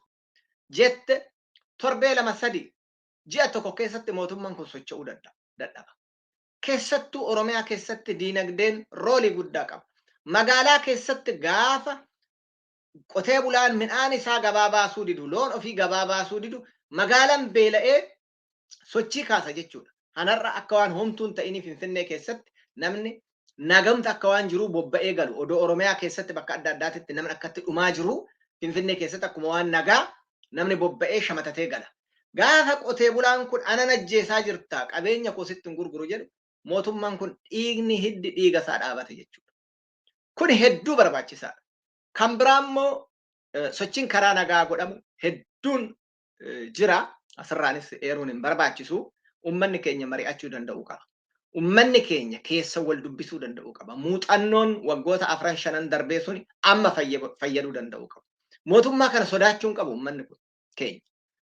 jette, torbee 2, 3, ji'a tokko keessatti mootummaan kun socho'uu dadhaba. Keessattuu Oromiyaa keessatti diinagdeen roolii guddaa qaba. Magaalaa keessatti gaafa qotee bulaan midhaan isaa gabaa baasuu didu, loon ofii gabaa baasuu didu, magaalaan beela'ee sochii kaasa jechuudha. Kanarra akka waan homtuun ta'inii Finfinnee keessatti namni nagamta akka waan jiruu bobba'ee galu, odoo Oromiyaa keessatti bakka adda addaatitti namni akkatti dhumaa jiru, Finfinnee keessatti akkuma waan nagaa namni bobba'ee shamatatee gala. Gaafa qotee bulaan kun anan ajjeesaa jirta, qabeenya koo sitti hin gurguru jedhu, mootummaan kun dhiigni hiddi dhiiga isaa dhaabate jechuudha. Kun hedduu barbaachisaadha. Kan biraa immoo sochiin karaa nagaa godhamu hedduun jira. Asirraanis eeruun hin barbaachisu. Uummanni keenya mari'achuu danda'uu qaba. Uummanni keenya keessa wal dubbisuu danda'uu qaba. Muuxannoon waggoota 4 5n darbee suni amma fayyaduu danda'uu qaba. Mootummaa kana sodaachuu hin qabu uummanni kun keenya.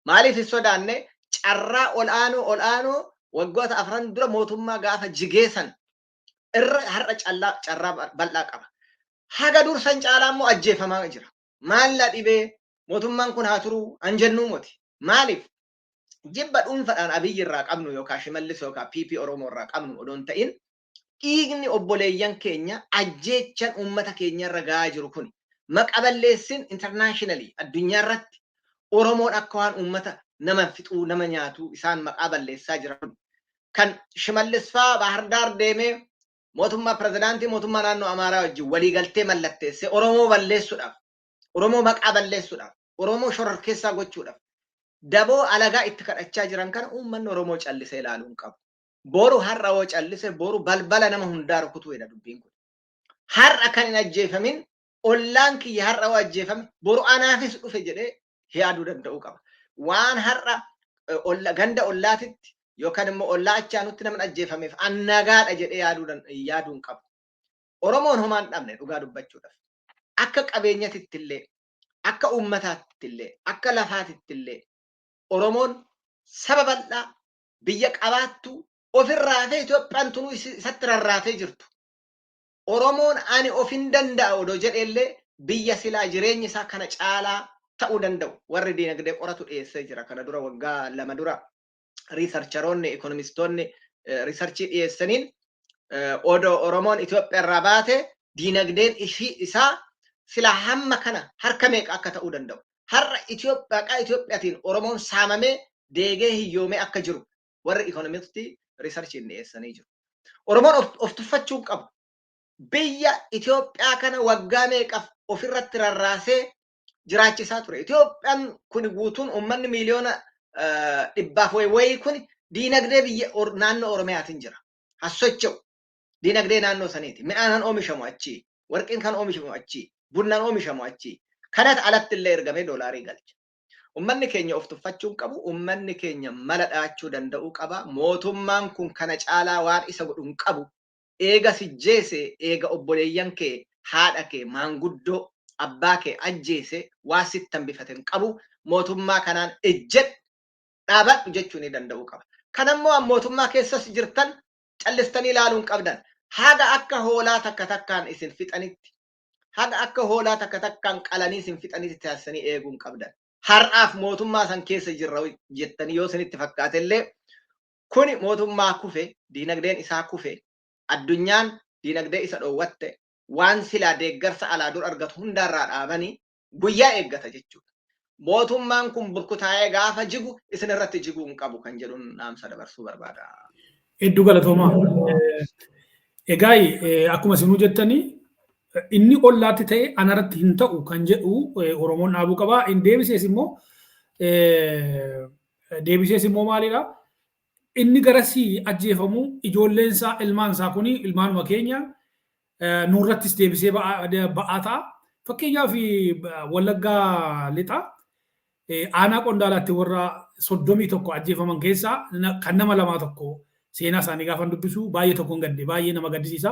Maaliif hin sodaanne? Carraa ol'aanoo ol'aanoo waggoota 4n dura mootummaa gaafa jigeessan irra har'a carraa bal'aa qaba. Haga dursan caalaa immoo ajjeefamaa jira. Maal dhibee mootummaan kun haa turuu an jennuu moti. Maaliif? Jibba dhuunfaadhaan Abiyyi irraa qabnu yookaan Shimallis yookaan PP Oromoo irraa qabnu odoo hin ta'in, dhiigni obboleeyyan keenya, ajjeechan uummata keenya irra gahaa jiru kun, maqaballeessin internationally addunyaa irratti Oromoon akka waan uummata nama fixuu, nama nyaatu isaan maqaa balleessaa jiran. Kan Shimallis fa'aa Baahirdaar deemee mootummaa pirezidaantii mootummaa naannoo Amaaraa wajjin waliigaltee mallatteessee Oromoo balleessuudhaaf, Oromoo maqaa balleessuudhaaf, Oromoo shororkeessaa gochuudhaaf daboo alagaa itti kadhachaa jiran kana uummanni Oromoo callisee ilaaluu hin qabu. Boru har'a yoo callise, boru balbala nama hundaa rukutuu jedha dubbiin kun. Har'a kan hin ajjeefamin ollaan kiyya har'a yoo ajjeefame, boru anaafis dhufe jedhee yaaduu danda'uu qaba. Waan har'a ganda ollaatitti yookaan immoo ollaa achaanutti namni ajjeefameef an nagaadha jedhee yaaduu hin qabu. Oromoon homaa hin dhabne, dhugaa dubbachuudhaaf. Akka qabeenyatitti illee, akka uummataatti illee, akka lafaatitti illee Oromoon saba bal'aa biyya qabaattu ofirraa fi Itoophiyaan tunuu isatti rarraatee jirtu. Oromoon ani of hin danda'a odoo jedheellee, biyya silaa jireenyi isaa kana caalaa ta'uu danda'u warri diinagdee qoratu dhiyeessee jira. Kana dura waggaa 2 dura researcheroonni, economistoonni researchii dhiyeessaniin, odoo Oromoon Itoophiyaa irraa baate diinagdeen ishii isaa silaa hamma kana harka meeqa akka ta'uu danda'u. Har'a Itoophiyaa maqaa Itoophiyaatiin Oromoon saamamee deegee hiyyoomee akka jiru warri economistii researchiin dhiyeessanii jiru. Oromoon of tuffachuu hin qabu. Biyya Itoophiyaa kana waggaa meeqaaf ofirratti rarraasee jiraachisaa ture. Itoophiyaan kun guutuun uummanni miiliyoona 100 wayii kun diinagdee biyya naannoo Oromiyaatiin jira. Has socho'u. Diinagdee naannoo saniiti. Midhaan kan oomishamu achii, warqiin kan oomishamu achii, bunnaan oomishamu achii. Kanat alatti illee ergamee doolaarii galcha. Uummanni keenya of tuffachuu hin qabu. Uummanni keenya mala dhahachuu danda'uu qaba. Mootummaan kun kana caalaa waan isa godhu hin qabu. Eega sijjeese, eega obboleeyyan kee, haadha kee, maanguddoo, abbaa kee ajjeese, waa sitti hambifate hin qabu. Mootummaa kanaan ejjedhu, dhaabadhu jechuu ni danda'uu qaba. Kanammoo mootummaa keessas jirtan callistanii ilaaluu hin qabdan. Haga akka hoolaa takka takkaan isin fixanitti, haga akka hoolaa takka takkaan qalanii isin fixanitti taasisanii eeguu hin qabdan. Har'aaf mootummaa san keessa jirra jettanii yoo isinitti fakkaate illee, kuni mootummaa kufe, diinagdeen isaa kufe, addunyaan diinagdee isa dhoowwatte, waan silaa deeggarsa alaa dur argatu hundaarraa dhaabanii guyyaa eeggata jechuudha. Mootummaan kun burkutaa'ee gaafa jigu isin irratti jiguu hin qabu kan jedhuun dhaamsa dabarsuu barbaada. Hedduu galatoomaa. Egaa akkuma isinuu jettanii, inni ollaatti ta'e anarratti hin ta'u kan jedhu Oromoon dhaabuu qaba. Inni deebisees immoo maalidha? Inni garasii ajjeefamu, ijoolleen isaa, ilmaan isaa kuni ilmaanuma keenya, nurrattis deebisee ba'aa ta'a. Fakkeenyaaf, Wallaggaa Lixaa aanaa Qondaalaatti warra 31 ajjeefaman keessaa kan nama lamaa tokko seenaa isaanii gaafa dubbisu baay'ee tokkoon gadde, baay'ee nama gaddisiisa.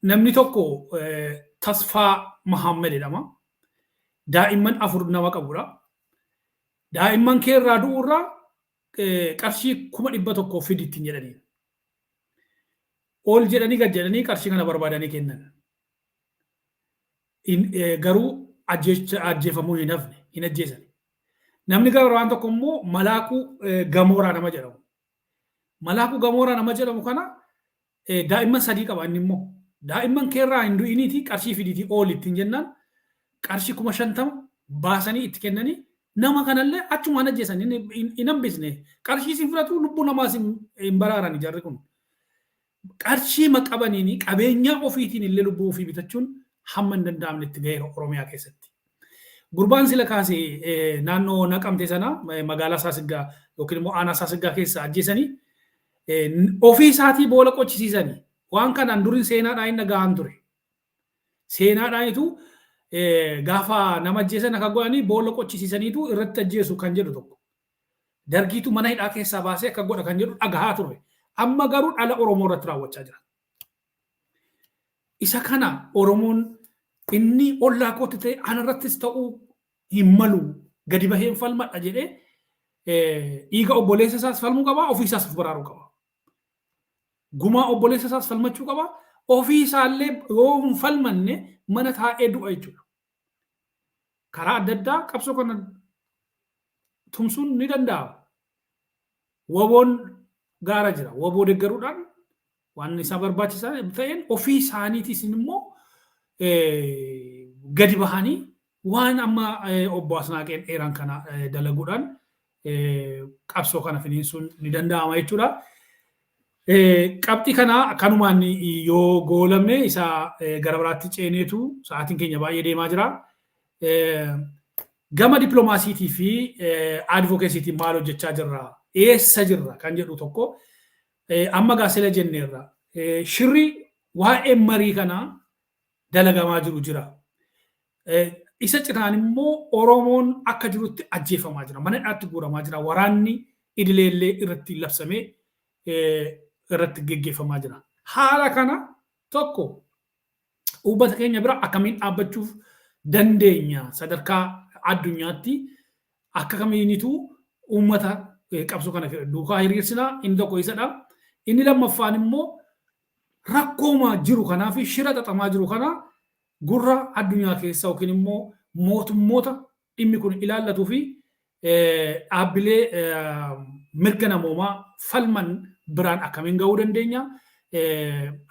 Namni tokko Tasfaa Mahammed jedhama. Daa'imman afur nama qabudha. Daa'imman kee irraa du'uurraa qarshii 100,000 fidi ittiin jedhanii. Ol jedhanii gad jedhanii qarshii kana barbaadanii kennan. Garuu ajjeefamuu hin hafne, hin ajjeesan. Namni gara waan tokko immoo Malaakuu Gamooraa nama jedhamu. Malaakuu Gamooraa nama jedhamu kana daa'imman sadii qaba inni immoo. Daa'imman keerraa hin du'iniiti qarshii fidiitii ooli ittiin jennaan, qarshii 50,000 baasanii itti kennanii nama kanallee achumaan ajjeesan, hin hambisne. Qarshii isin fudhatu, lubbuu namaas hin baraaran jarri kun. Qarshii maqabaniin qabeenyaa ofiitiin illee lubbuu ofii bitachuun hamma hin danda'amne itti gaheera Oromiyaa keessatti. Gurbaan sila kaasee naannoo Naqamte sana magaalaa Saasiggaa yookiin immoo aanaa Saasiggaa keessa ajjeesanii ofii isaatii boola qochisiisanii, waan kanaan durin seenaadhaan hin dhaga'an ture. Seenaadhaanitu gaafa nama ajjeesan akka godhanii boolla qochisiisaniitu irratti ajjeesu kan jedhu tokko. Dargiitu mana hidhaa keessaa baasee akka godha kan jedhu dhagahaa turre. Amma garuu dhala Oromoo irratti raawwachaa jira. Isa kana Oromoon inni ollaa kootti ta'e anarrattis ta'uu hin malu, gadi baheen falmadha jedhee dhiiga obboleessa isaas falmuu qaba, ofii isaas of baraaruu qaba. Gumaa obboleessa isaas falmachuu qaba, ofii isaallee yoo hin falmanne mana taa'ee du'a jechuudha. Karaa adda addaa qabsoo kana tumsuun ni danda'ama. WBOn gaara jira. WBO deeggaruudhaan waan isaa barbaachisaa ta'een, ofii isaaniitis immoo gadi bahanii Waan amma obbo Asnaaqeen eeran kana dalaguudhaan qabsoo kana finiinsuun ni danda'ama jechuudha. Qabxii kana kanumaan yoo goolamne, isa gara biraatti ceeneetu, sa'aatiin keenya baay'ee deemaa jira. Gama dippiloomaasiitii fi advocacytiin maal hojjechaa jirra? Eessa jirra kan jedhu tokko amma gaasela jenneerra. Shirri waa'ee marii kanaa dalagamaa jiru jira. Isa cinaan immoo Oromoon akka jirutti ajjeefamaa jira. Mana hidhaatti guuramaa jira. Waraanni idileellee irratti labsamee irratti geggeeffamaa jira. Haala kana tokko uummata keenya bira akkamiin dhaabbachuuf dandeenya? Sadarkaa addunyaatti akka kamiinitu uummata qabsoo kana duukaa hiriirsinaa? Inni tokko isadha. Inni lammaffaan immoo rakkooma jiru kanaa fi shira xaxamaa jiru kana gurra addunyaa keessa yookiin immoo mootummoota dhimmi kun ilaallatuu fi dhaabbilee mirga namoomaa falman biraan akkamiin gahuu dandeenya?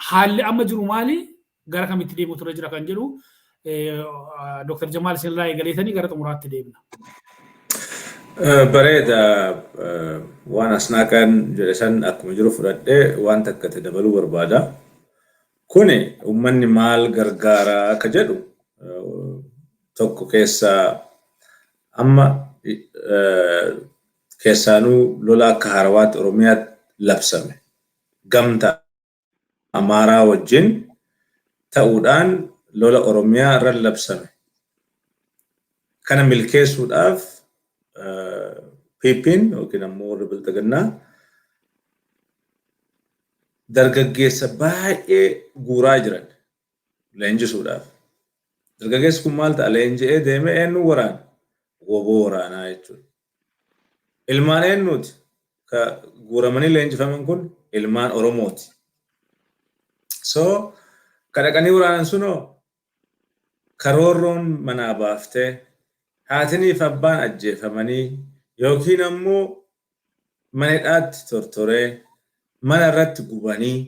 Haalli amma jiru maali? Gara kamitti deemuutu irra jira kan jedhu Dr. Jamaal isinirraa eegaleetanii gara xumuraatti deemna. Bareeda. Waan Asnaaqaan jedhe san akkuma jiru fudhadhee waan takka itti dabaluu barbaada. Kuni uummanni maal gargaaraa akka jedhu tokko keessaa amma keessaanuu lola akka haarawaatti Oromiyaatti labsame. Gamtaa Amaaraa wajjin ta'uudhaan lola Oromiyaa irra labsame. Kana milkeessuudhaaf PP'n yookiin ammoo warri Bilxiginnaa dargaggeessa baay'ee guuraa jiran leenjisuudhaaf. Dargaggeessi kun maal ta'a? Leenji'ee deemee eenyu waraana? WBO waraanaa jechuudha. Ilmaan eenyuuti? Ka guuramanii leenjifaman kun ilmaan Oromooti. So ka dhaqanii waraanan sunoo karoorroon manaa baaftee, haatiniif abbaan ajjeefamanii yookiin ammoo mana hidhaatti tortoree, mana irratti gubanii,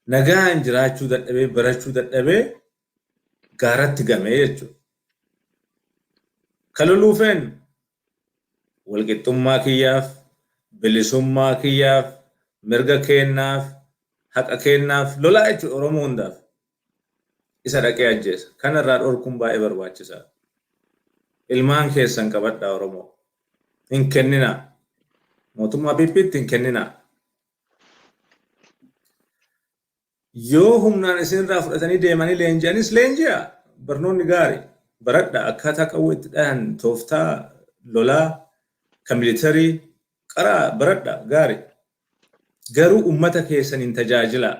nagaan jiraachuu dadhabee, barachuu dadhabee gaaratti gamee jechuudha. Ka loluu feenu walqixxummaa kiyyaaf, bilisummaa kiyyaaf, mirga keennaaf, haqa keennaaf lolaa jechuudha Oromoo hundaaf. Isa dhaqee ajjeesa. Kanarraa dhorkuun baay'ee barbaachisaadha. Ilmaan keessan qabadhaa, Oromoo. Hin kenninaa. Mootummaa PPtti hin kenninaa. Yoo humnaan isinirraa fudhatanii deemanii leenji'anis, leenji'a. Barnoonni gaarii. Baradha, akkaataa qawwee itti dhahan, tooftaa lolaa kan military qaraa baradha, gaarii. Garuu uummata keessaniin tajaajilaa.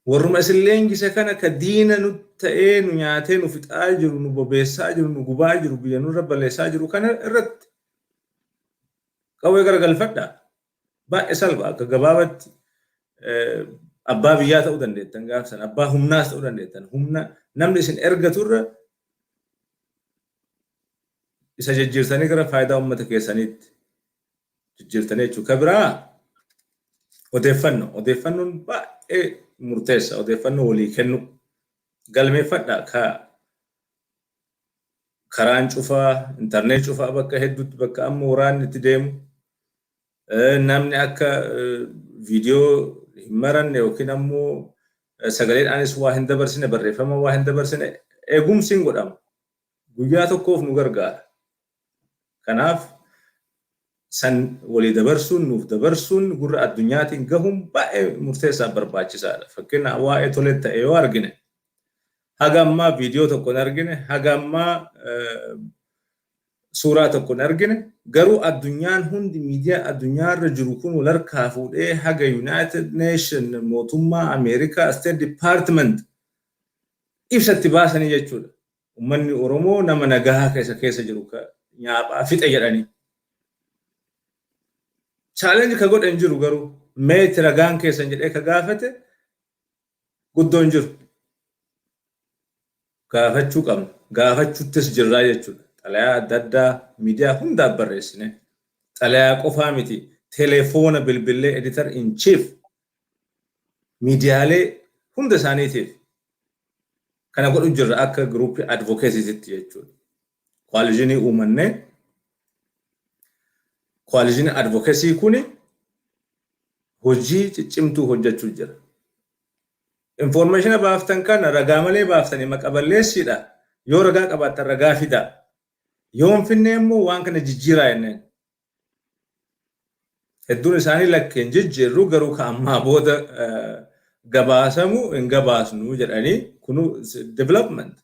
Warruma isin leenjise kana ka diina nu ta'ee nu nyaatee nu fixaa jiru, nu bobeessaa jiru, nu gubaa jiru, biyya nurra balleessaa jiru kana irratti qawwee garagalfadhaa. Baay'ee salpha. Akka gabaabatti abbaa biyyaa ta'uu dandeettan gaaf sana, abbaa humnaas ta'uu dandeettan. Humna namni isin ergaturra isa jijjiirtanii gara faayidaa uummata keessaniitti jijjiirtanii jechuudha. Ka biraa odeeffannoo. Odeeffannoon baay'ee murteessa. Odeeffannoo walii kennu. Galmeeffadhaa. Ka karaan cufaa, internet cufaa bakka hedduutti, bakka amma waraanni itti deemu. Namni akka viidiyoo hin maranne yookiin ammoo sagaleedhaanis waa hin dabarsine, barreeffama waa hin dabarsine, eegumsi hin godhamu. Guyyaa tokkoof nu gargaara. Kanaaf san walii dabarsuun, nuuf dabarsuun, gurra addunyaatiin gahuun baay'ee murteessaa, barbaachisaadha. Fakkeenyaaf waa'ee tolee ta'e yoo argine, haga ammaa viidiyoo tokko hin argine, haga ammaa suuraa tokko hin argine, garuu addunyaan hundi, miidiyaa addunyaa irra jiru kun wal harkaa fuudhee haga United Nation, mootummaa Ameerikaa, State Department ibsa itti baasanii jechuudha. Uummanni Oromoo nama nagahaa keessa keessa jiru nyaaphaa fixe jedhanii. Challenge ka godhe hin jiru, garuu meeti ragaan keessan jedhee ka gaafate guddoo hin jiru. Gaafachuu qabna. Gaafachuttis jirraa jechuudha. Xalayaa adda addaa miidiyaa hundaaf barreessine. Xalayaa qofaa miti. Telefoona bilbillee editor in chief miidiyaalee hunda isaaniitiif. Kana godhu jirra akka groupii advocacytti jechuudha. Coalitionii uumannee, coalitionii advocacy kuni hojii ciccimtuu hojjechuu jira. Informationa baaftan kana ragaa malee baaftanii maqa balleessiidha. Yoo ragaa qabaattan ragaa fidaa. Yoo hin finne immoo waan kana jijjiiraa jenneen. Hedduun isaanii lakkeen jijjiirru, garuu ka ammaa booda gabaasamu hin gabaasnu jedhanii, kunu development.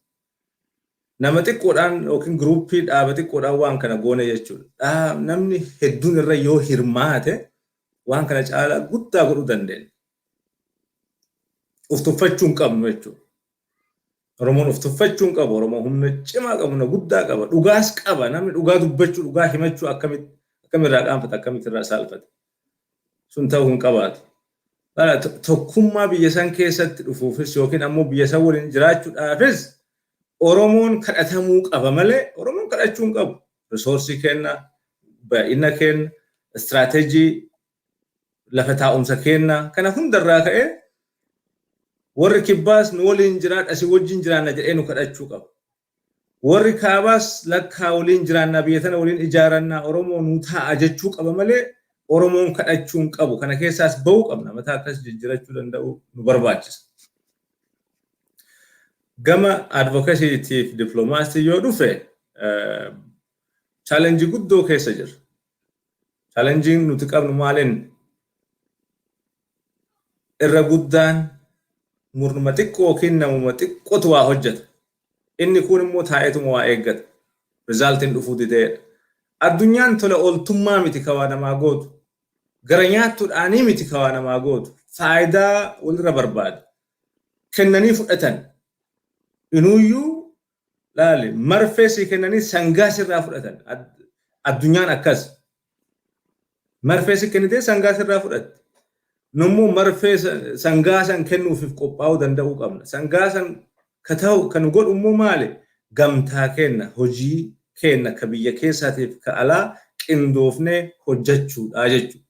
Nama xiqqoodhaan yookiin groupii dhaaba xiqqoodhaan waan kana goone jechuudha. Namni hedduun irra yoo hirmaate waan kana caalaa guddaa godhuu dandeenya. Uf tuffachuu hin qabnu jechuudha. Oromoon uf tuffachuu hin qabu. Oromoon humna cimaa qabu, humna guddaa qaba. Dhugaas qaba. Namni dhugaa dubbachuu, dhugaa himachuu akkamitti akkamirraa qaanfata, akkamitti irraa saalfata? Sun ta'uu hin qabaatu. Tokkummaa biyya san keessatti dhufuufis yookiin ammoo biyya san waliin jiraachuudhaafis Oromoon kadhatamuu qaba malee Oromoon kadhachuu hin qabu. Resourceii kenna, baay'ina kenna, strategy lafa taa'umsa kenna. Kana hundarraa ka'ee warri kibbaas nu waliin jiraadha, si wajjin jiraanna jedhee nu kadhachuu qaba. Warri kaabaas lakkaa waliin jiraannaa, biyya tana waliin ijaarannaa, Oromoo nu taa'a jechuu qaba malee Oromoon kadhachuu hin qabu. Kana keessaas bahuu qabna. Mataa akkas jijjiirachuu danda'u nu barbaachisa. Gama advocacytiif diplomacy yoo dhufe, challengeii guddoo keessa jira. Challengeiin nuti qabnu maaliin? Irra guddaan murnuma xiqqoo yookiin namuma xiqqootu waa hojjeta. Inni kun immoo taa'eetuma waa eeggata. Resultiin dhufuu dideedha. Addunyaan tola ooltummaa miti ka waa namaa gootu. Gara nyaattuudhaanii miti ka waa namaa gootu. Faayidaa walirra barbaada. Kennanii fudhatan. Inuuyyuu laali, marfee sii kennanii sangaa sirraa fudhatan. Addunyaan akkas. Marfee si kennitee sangaa sirraa fudhatti. Nummoo marfee sangaa san kennuufiif qophaa'uu danda'uu qabna. Sangaa san ka ta'u kan godhu immoo maali? Gamtaa kenna, hojii kenna ka biyya keessaatiif ka alaa qindoofnee hojjechuudha jechuudha.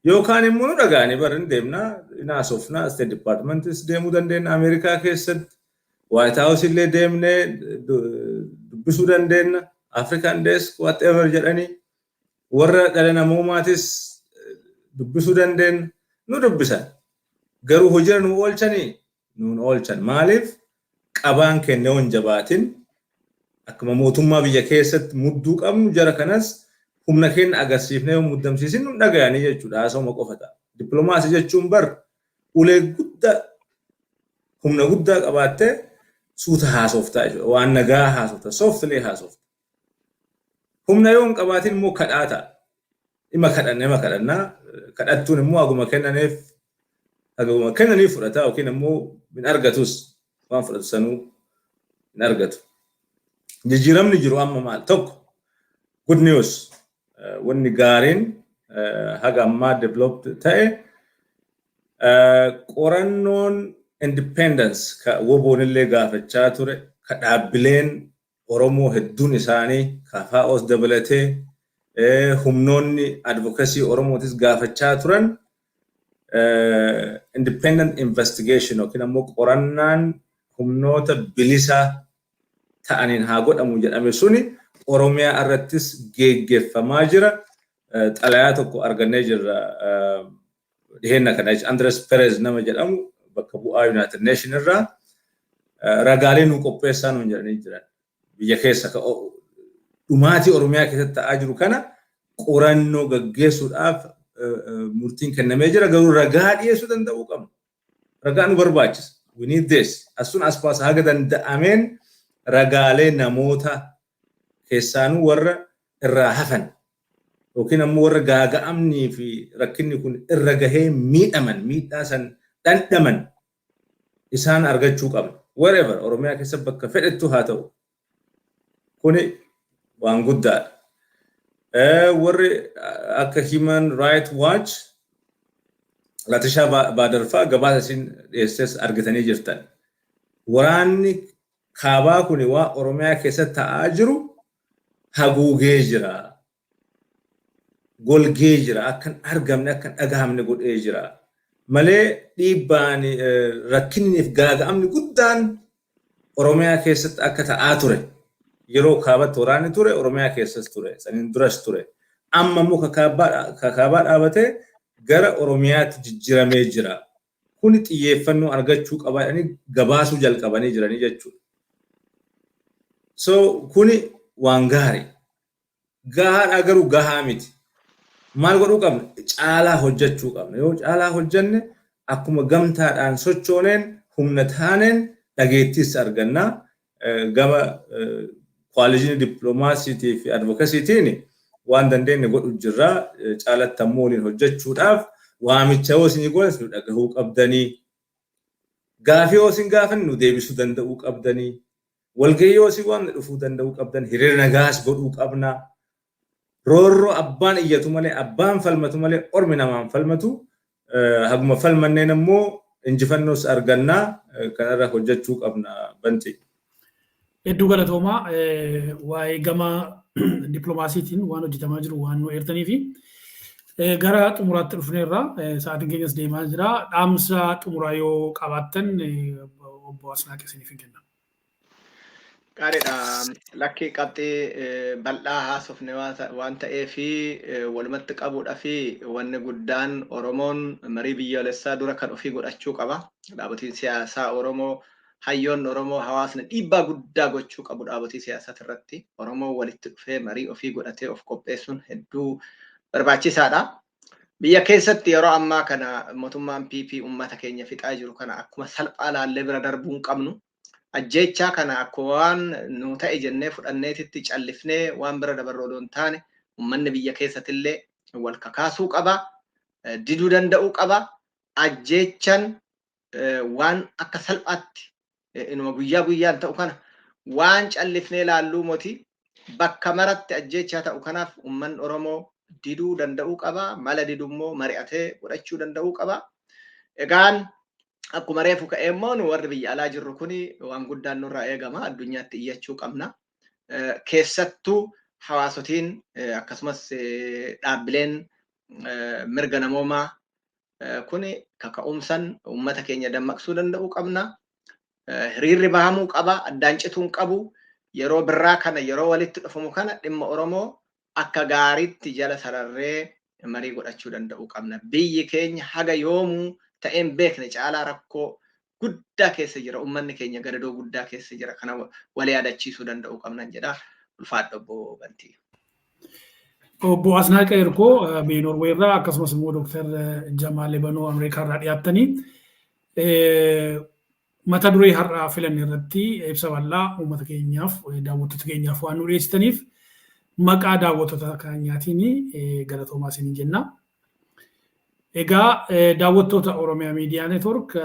Yookaan immoo nu dhaga'anii bara hin deemnaa, hin haasofnaa, State Departmentis deemuu dandeenya Ameerikaa keessatti, White House illee deemnee dubbisuu dandeenya, African Desk whatever jedhanii warra dhala namoomaatis dubbisuu dandeenya, nu dubbisan. Garuu hojiirra nu oolchanii nuun oolchan. Maaliif? Qabaan kennee hin jabaatin, akkuma mootummaa biyya keessatti mudduu qabnu, jara kanas humna keenya agarsiifnee yoo muddamsiisin nu dhagayanii jechuudha. Haasawuma qofa ta'a. Dippiloomaasii jechuun bar ulee guddaa, humna guddaa qabaattee suuta haasoftaa jechuudha. Waan nagaa haasofta, softly haasofta. Humna yoo hin qabaatin immoo kadhaa ta'a. Dhima kadhanna, dhima kadhannaa, kadhattuun immoo haguma kennaniif fudhata yookiin immoo hin argatus, waan fudhatu sanuu hin argatu. Jijjiiramni jiru amma maal? Tokko, good news, wanni gaariin haga ammaa developed ta'e, qorannoon independence ka WBOn illee gaafachaa ture, ka dhaabbileen Oromoo hedduun isaanii, KFOs dabalatee, humnoonni advocacy Oromootis gaafachaa turan, independent investigation yookiin ammoo qorannaan humnoota bilisa ta'aniin haa godhamu jedhame suni Oromiyaa irrattis geggeeffamaa jira. Xalayaa tokko argannee jirra dhiheenna kana, Andres Perez nama jedhamu bakka bu'aa United Nation irraa ragaalee nu qopheessaa nuun jedhanii jiran. Biyya keessa dhumaatii Oromiyaa keessatti ta'aa jiru kana qorannoo gaggeessuudhaaf murtiin kennamee jira. Garuu ragaa dhiyeessuu danda'uu qabna. Ragaa nu barbaachisa. We need this. As soon as possible, haga danda'ameen ragaalee namoota keessaanuu warra irraa hafan yookiin ammoo warra gaaga'amnii fi rakkinni kun irra gahee miidhaman, miidhaa san dhandhaman isaan argachuu qabna. Wherever, Oromiyaa keessa bakka fedhettu haa ta'u. Kuni waan guddaadha. Warri akka Human Rights Watch, Latishaa Baadarfaa gabaasa isin dhiyeesses argitanii jirtan. Waraanni kaabaa kun waa Oromiyaa keessatti ta'aa jiru haguugee jira. Golgee jira. Akka hin argamne, akka hin dhagahamne godhee jira. Malee dhiibbaan, rakkinniif gaaga'amni guddaan Oromiyaa keessatti akka ta'aa ture. Yeroo kaabatti waraanni ture, Oromiyaa keessas ture, saniin duras ture. Amma immoo kakaabaa dhaabatee gara Oromiyaatti jijjiiramee jira. Kuni xiyyeeffannoo argachuu qaba jedhanii gabaasuu jalqabanii jiranii jechuudha. So kuni waan gaarii. Gahaadha garuu gahaa miti. Maal godhuu qabna? Caalaa hojjechuu qabna. Yoo caalaa hojjenne, akkuma gamtaadhaan sochooneen, humna taaneen dhageettis arganna. Gama coalition dippiloomaasiitii fi advocacytiin waan dandeenye godhu jirra. Caalatti ammoo waliin hojjechuudhaaf waamicha yoo isin goone nu dhagahuu qabdanii. Gaafii yoo isin gaafanne nu deebisuu danda'uu qabdanii. Walgahii yoo isin waamne dhufuu danda'uu qabdan. Hiriira nagaas godhuu qabna. Roorroo abbaan iyyatu malee, abbaan falmatu malee ormi namaan falmatu. Haguma falmanneen ammoo injifannoos argannaa, kanarra hojjechuu qabna, Banti. Hedduu galatoomaa, waa'ee gama dippiloomaasiitiin waan hojjetamaa jiru waan nu eertanii fi gara xumuraatti dhufneerra, sa'aatiin keenyas deemaa jira. Dhaamsa xumuraa yoo qabaattan obbo Asnaaqe isiniif hin kenna. Gaariidha. Lakki, qabxii bal'aa haasofne waan ta'eef, walumatti qabuudhaa fi wanni guddaan Oromoon marii biyyoolessaa dura kan ofii godhachuu qaba. Dhaabotiin siyaasaa Oromoo, hayyoonni Oromoo, hawaasni dhiibbaa guddaa gochuu qabu dhaabotii siyaasaa irratti. Oromoo walitti dhufee marii ofii godhatee of qopheessuun hedduu barbaachisaadha. Biyya keessatti yeroo ammaa kana mootummaan PP uummata keenya fixaa jiru kana akkuma salphaa laallee bira darbuu hin qabnu. Ajjeechaa kana akkuma waan nu ta'e jennee fudhanneetitti callifnee waan bira dabarru odoo hin taane, uummanni biyya keessattillee wal kakaasuu qaba. Diduu danda'uu qaba. Ajjeechaan waan akka salphaatti inuma guyyaa guyyaan ta'u kana waan callifnee laalluu moti. Bakka maratti ajjeechaa ta'u kanaaf uummanni Oromoo diduu danda'uu qaba. Mala didummoo mari'atee godhachuu danda'uu qaba. Egaan akkuma reefu ka'ee immoo nu warri biyya alaa jirru kuni waan guddaan nurraa eegama. Addunyaatti iyyachuu qabna. Keessattuu hawaasotiin akkasumas dhaabbileen mirga namoomaa kuni kaka'umsan uummata keenya dammaqsuu danda'uu qabna. Hiriirri bahamuu qaba. Addaan cituu hin qabu. Yeroo birraa kana, yeroo walitti dhufamu kana, dhimma Oromoo akka gaariitti jala sararree marii godhachuu danda'uu qabna. Biyyi keenya haga yoomuu ta'een beekne caalaa rakkoo guddaa keessa jira. Uummanni keenya gadadoo guddaa keessa jira. Kana wal yaadachiisuu danda'uu qabna jedha. Ulfaadha, obbo Bantii. Obbo Asnaaqa Erkoo biyya Noorweey irraa, akkasumas immoo Dooktar Jamaal Lebanoo Ameerikaa irraa dhiyaattanii mata duree har'aa filanne irratti ibsa bal'aa uummata keenyaaf, daawwattoota keenyaaf waan nu dhiyeessitaniif maqaa daawwattoota keenyaatiin galatoomaa isiniin jenna. Egaa daawwattoota Oromiyaa Miidiyaa Network,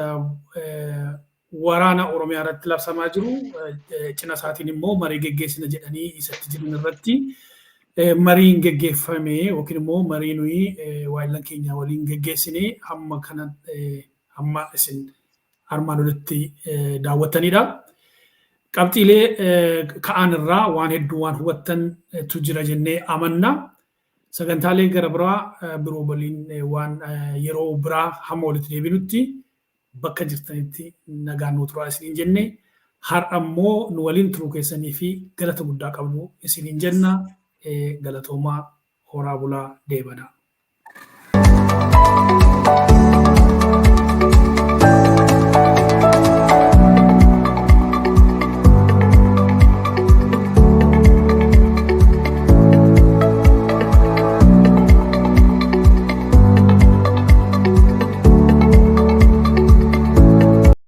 waraana Oromiyaa irratti labsamaa jiru cina isaatiin immoo marii geggeessina jedhanii isatti jiran irratti mariin geggeeffame yookiin immoo marii nuyi waayillan keenya waliin geggeessine hamma kana hamma isin armaan olitti daawwattanidha. Qabxiilee ka'an irraa waan hedduu waan hubattantu jira jennee amanna. Sagantaalee gara biraa biroo waliin waan yeroo biraa hamma walitti deebinutti bakka jirtanitti nagaan nu turaa isiniin jenne. Har'a immoo nu waliin turuu keessanii fi galata guddaa qabnu isiniin jenna. Galatoomaa, horaa bulaa, deebanaa.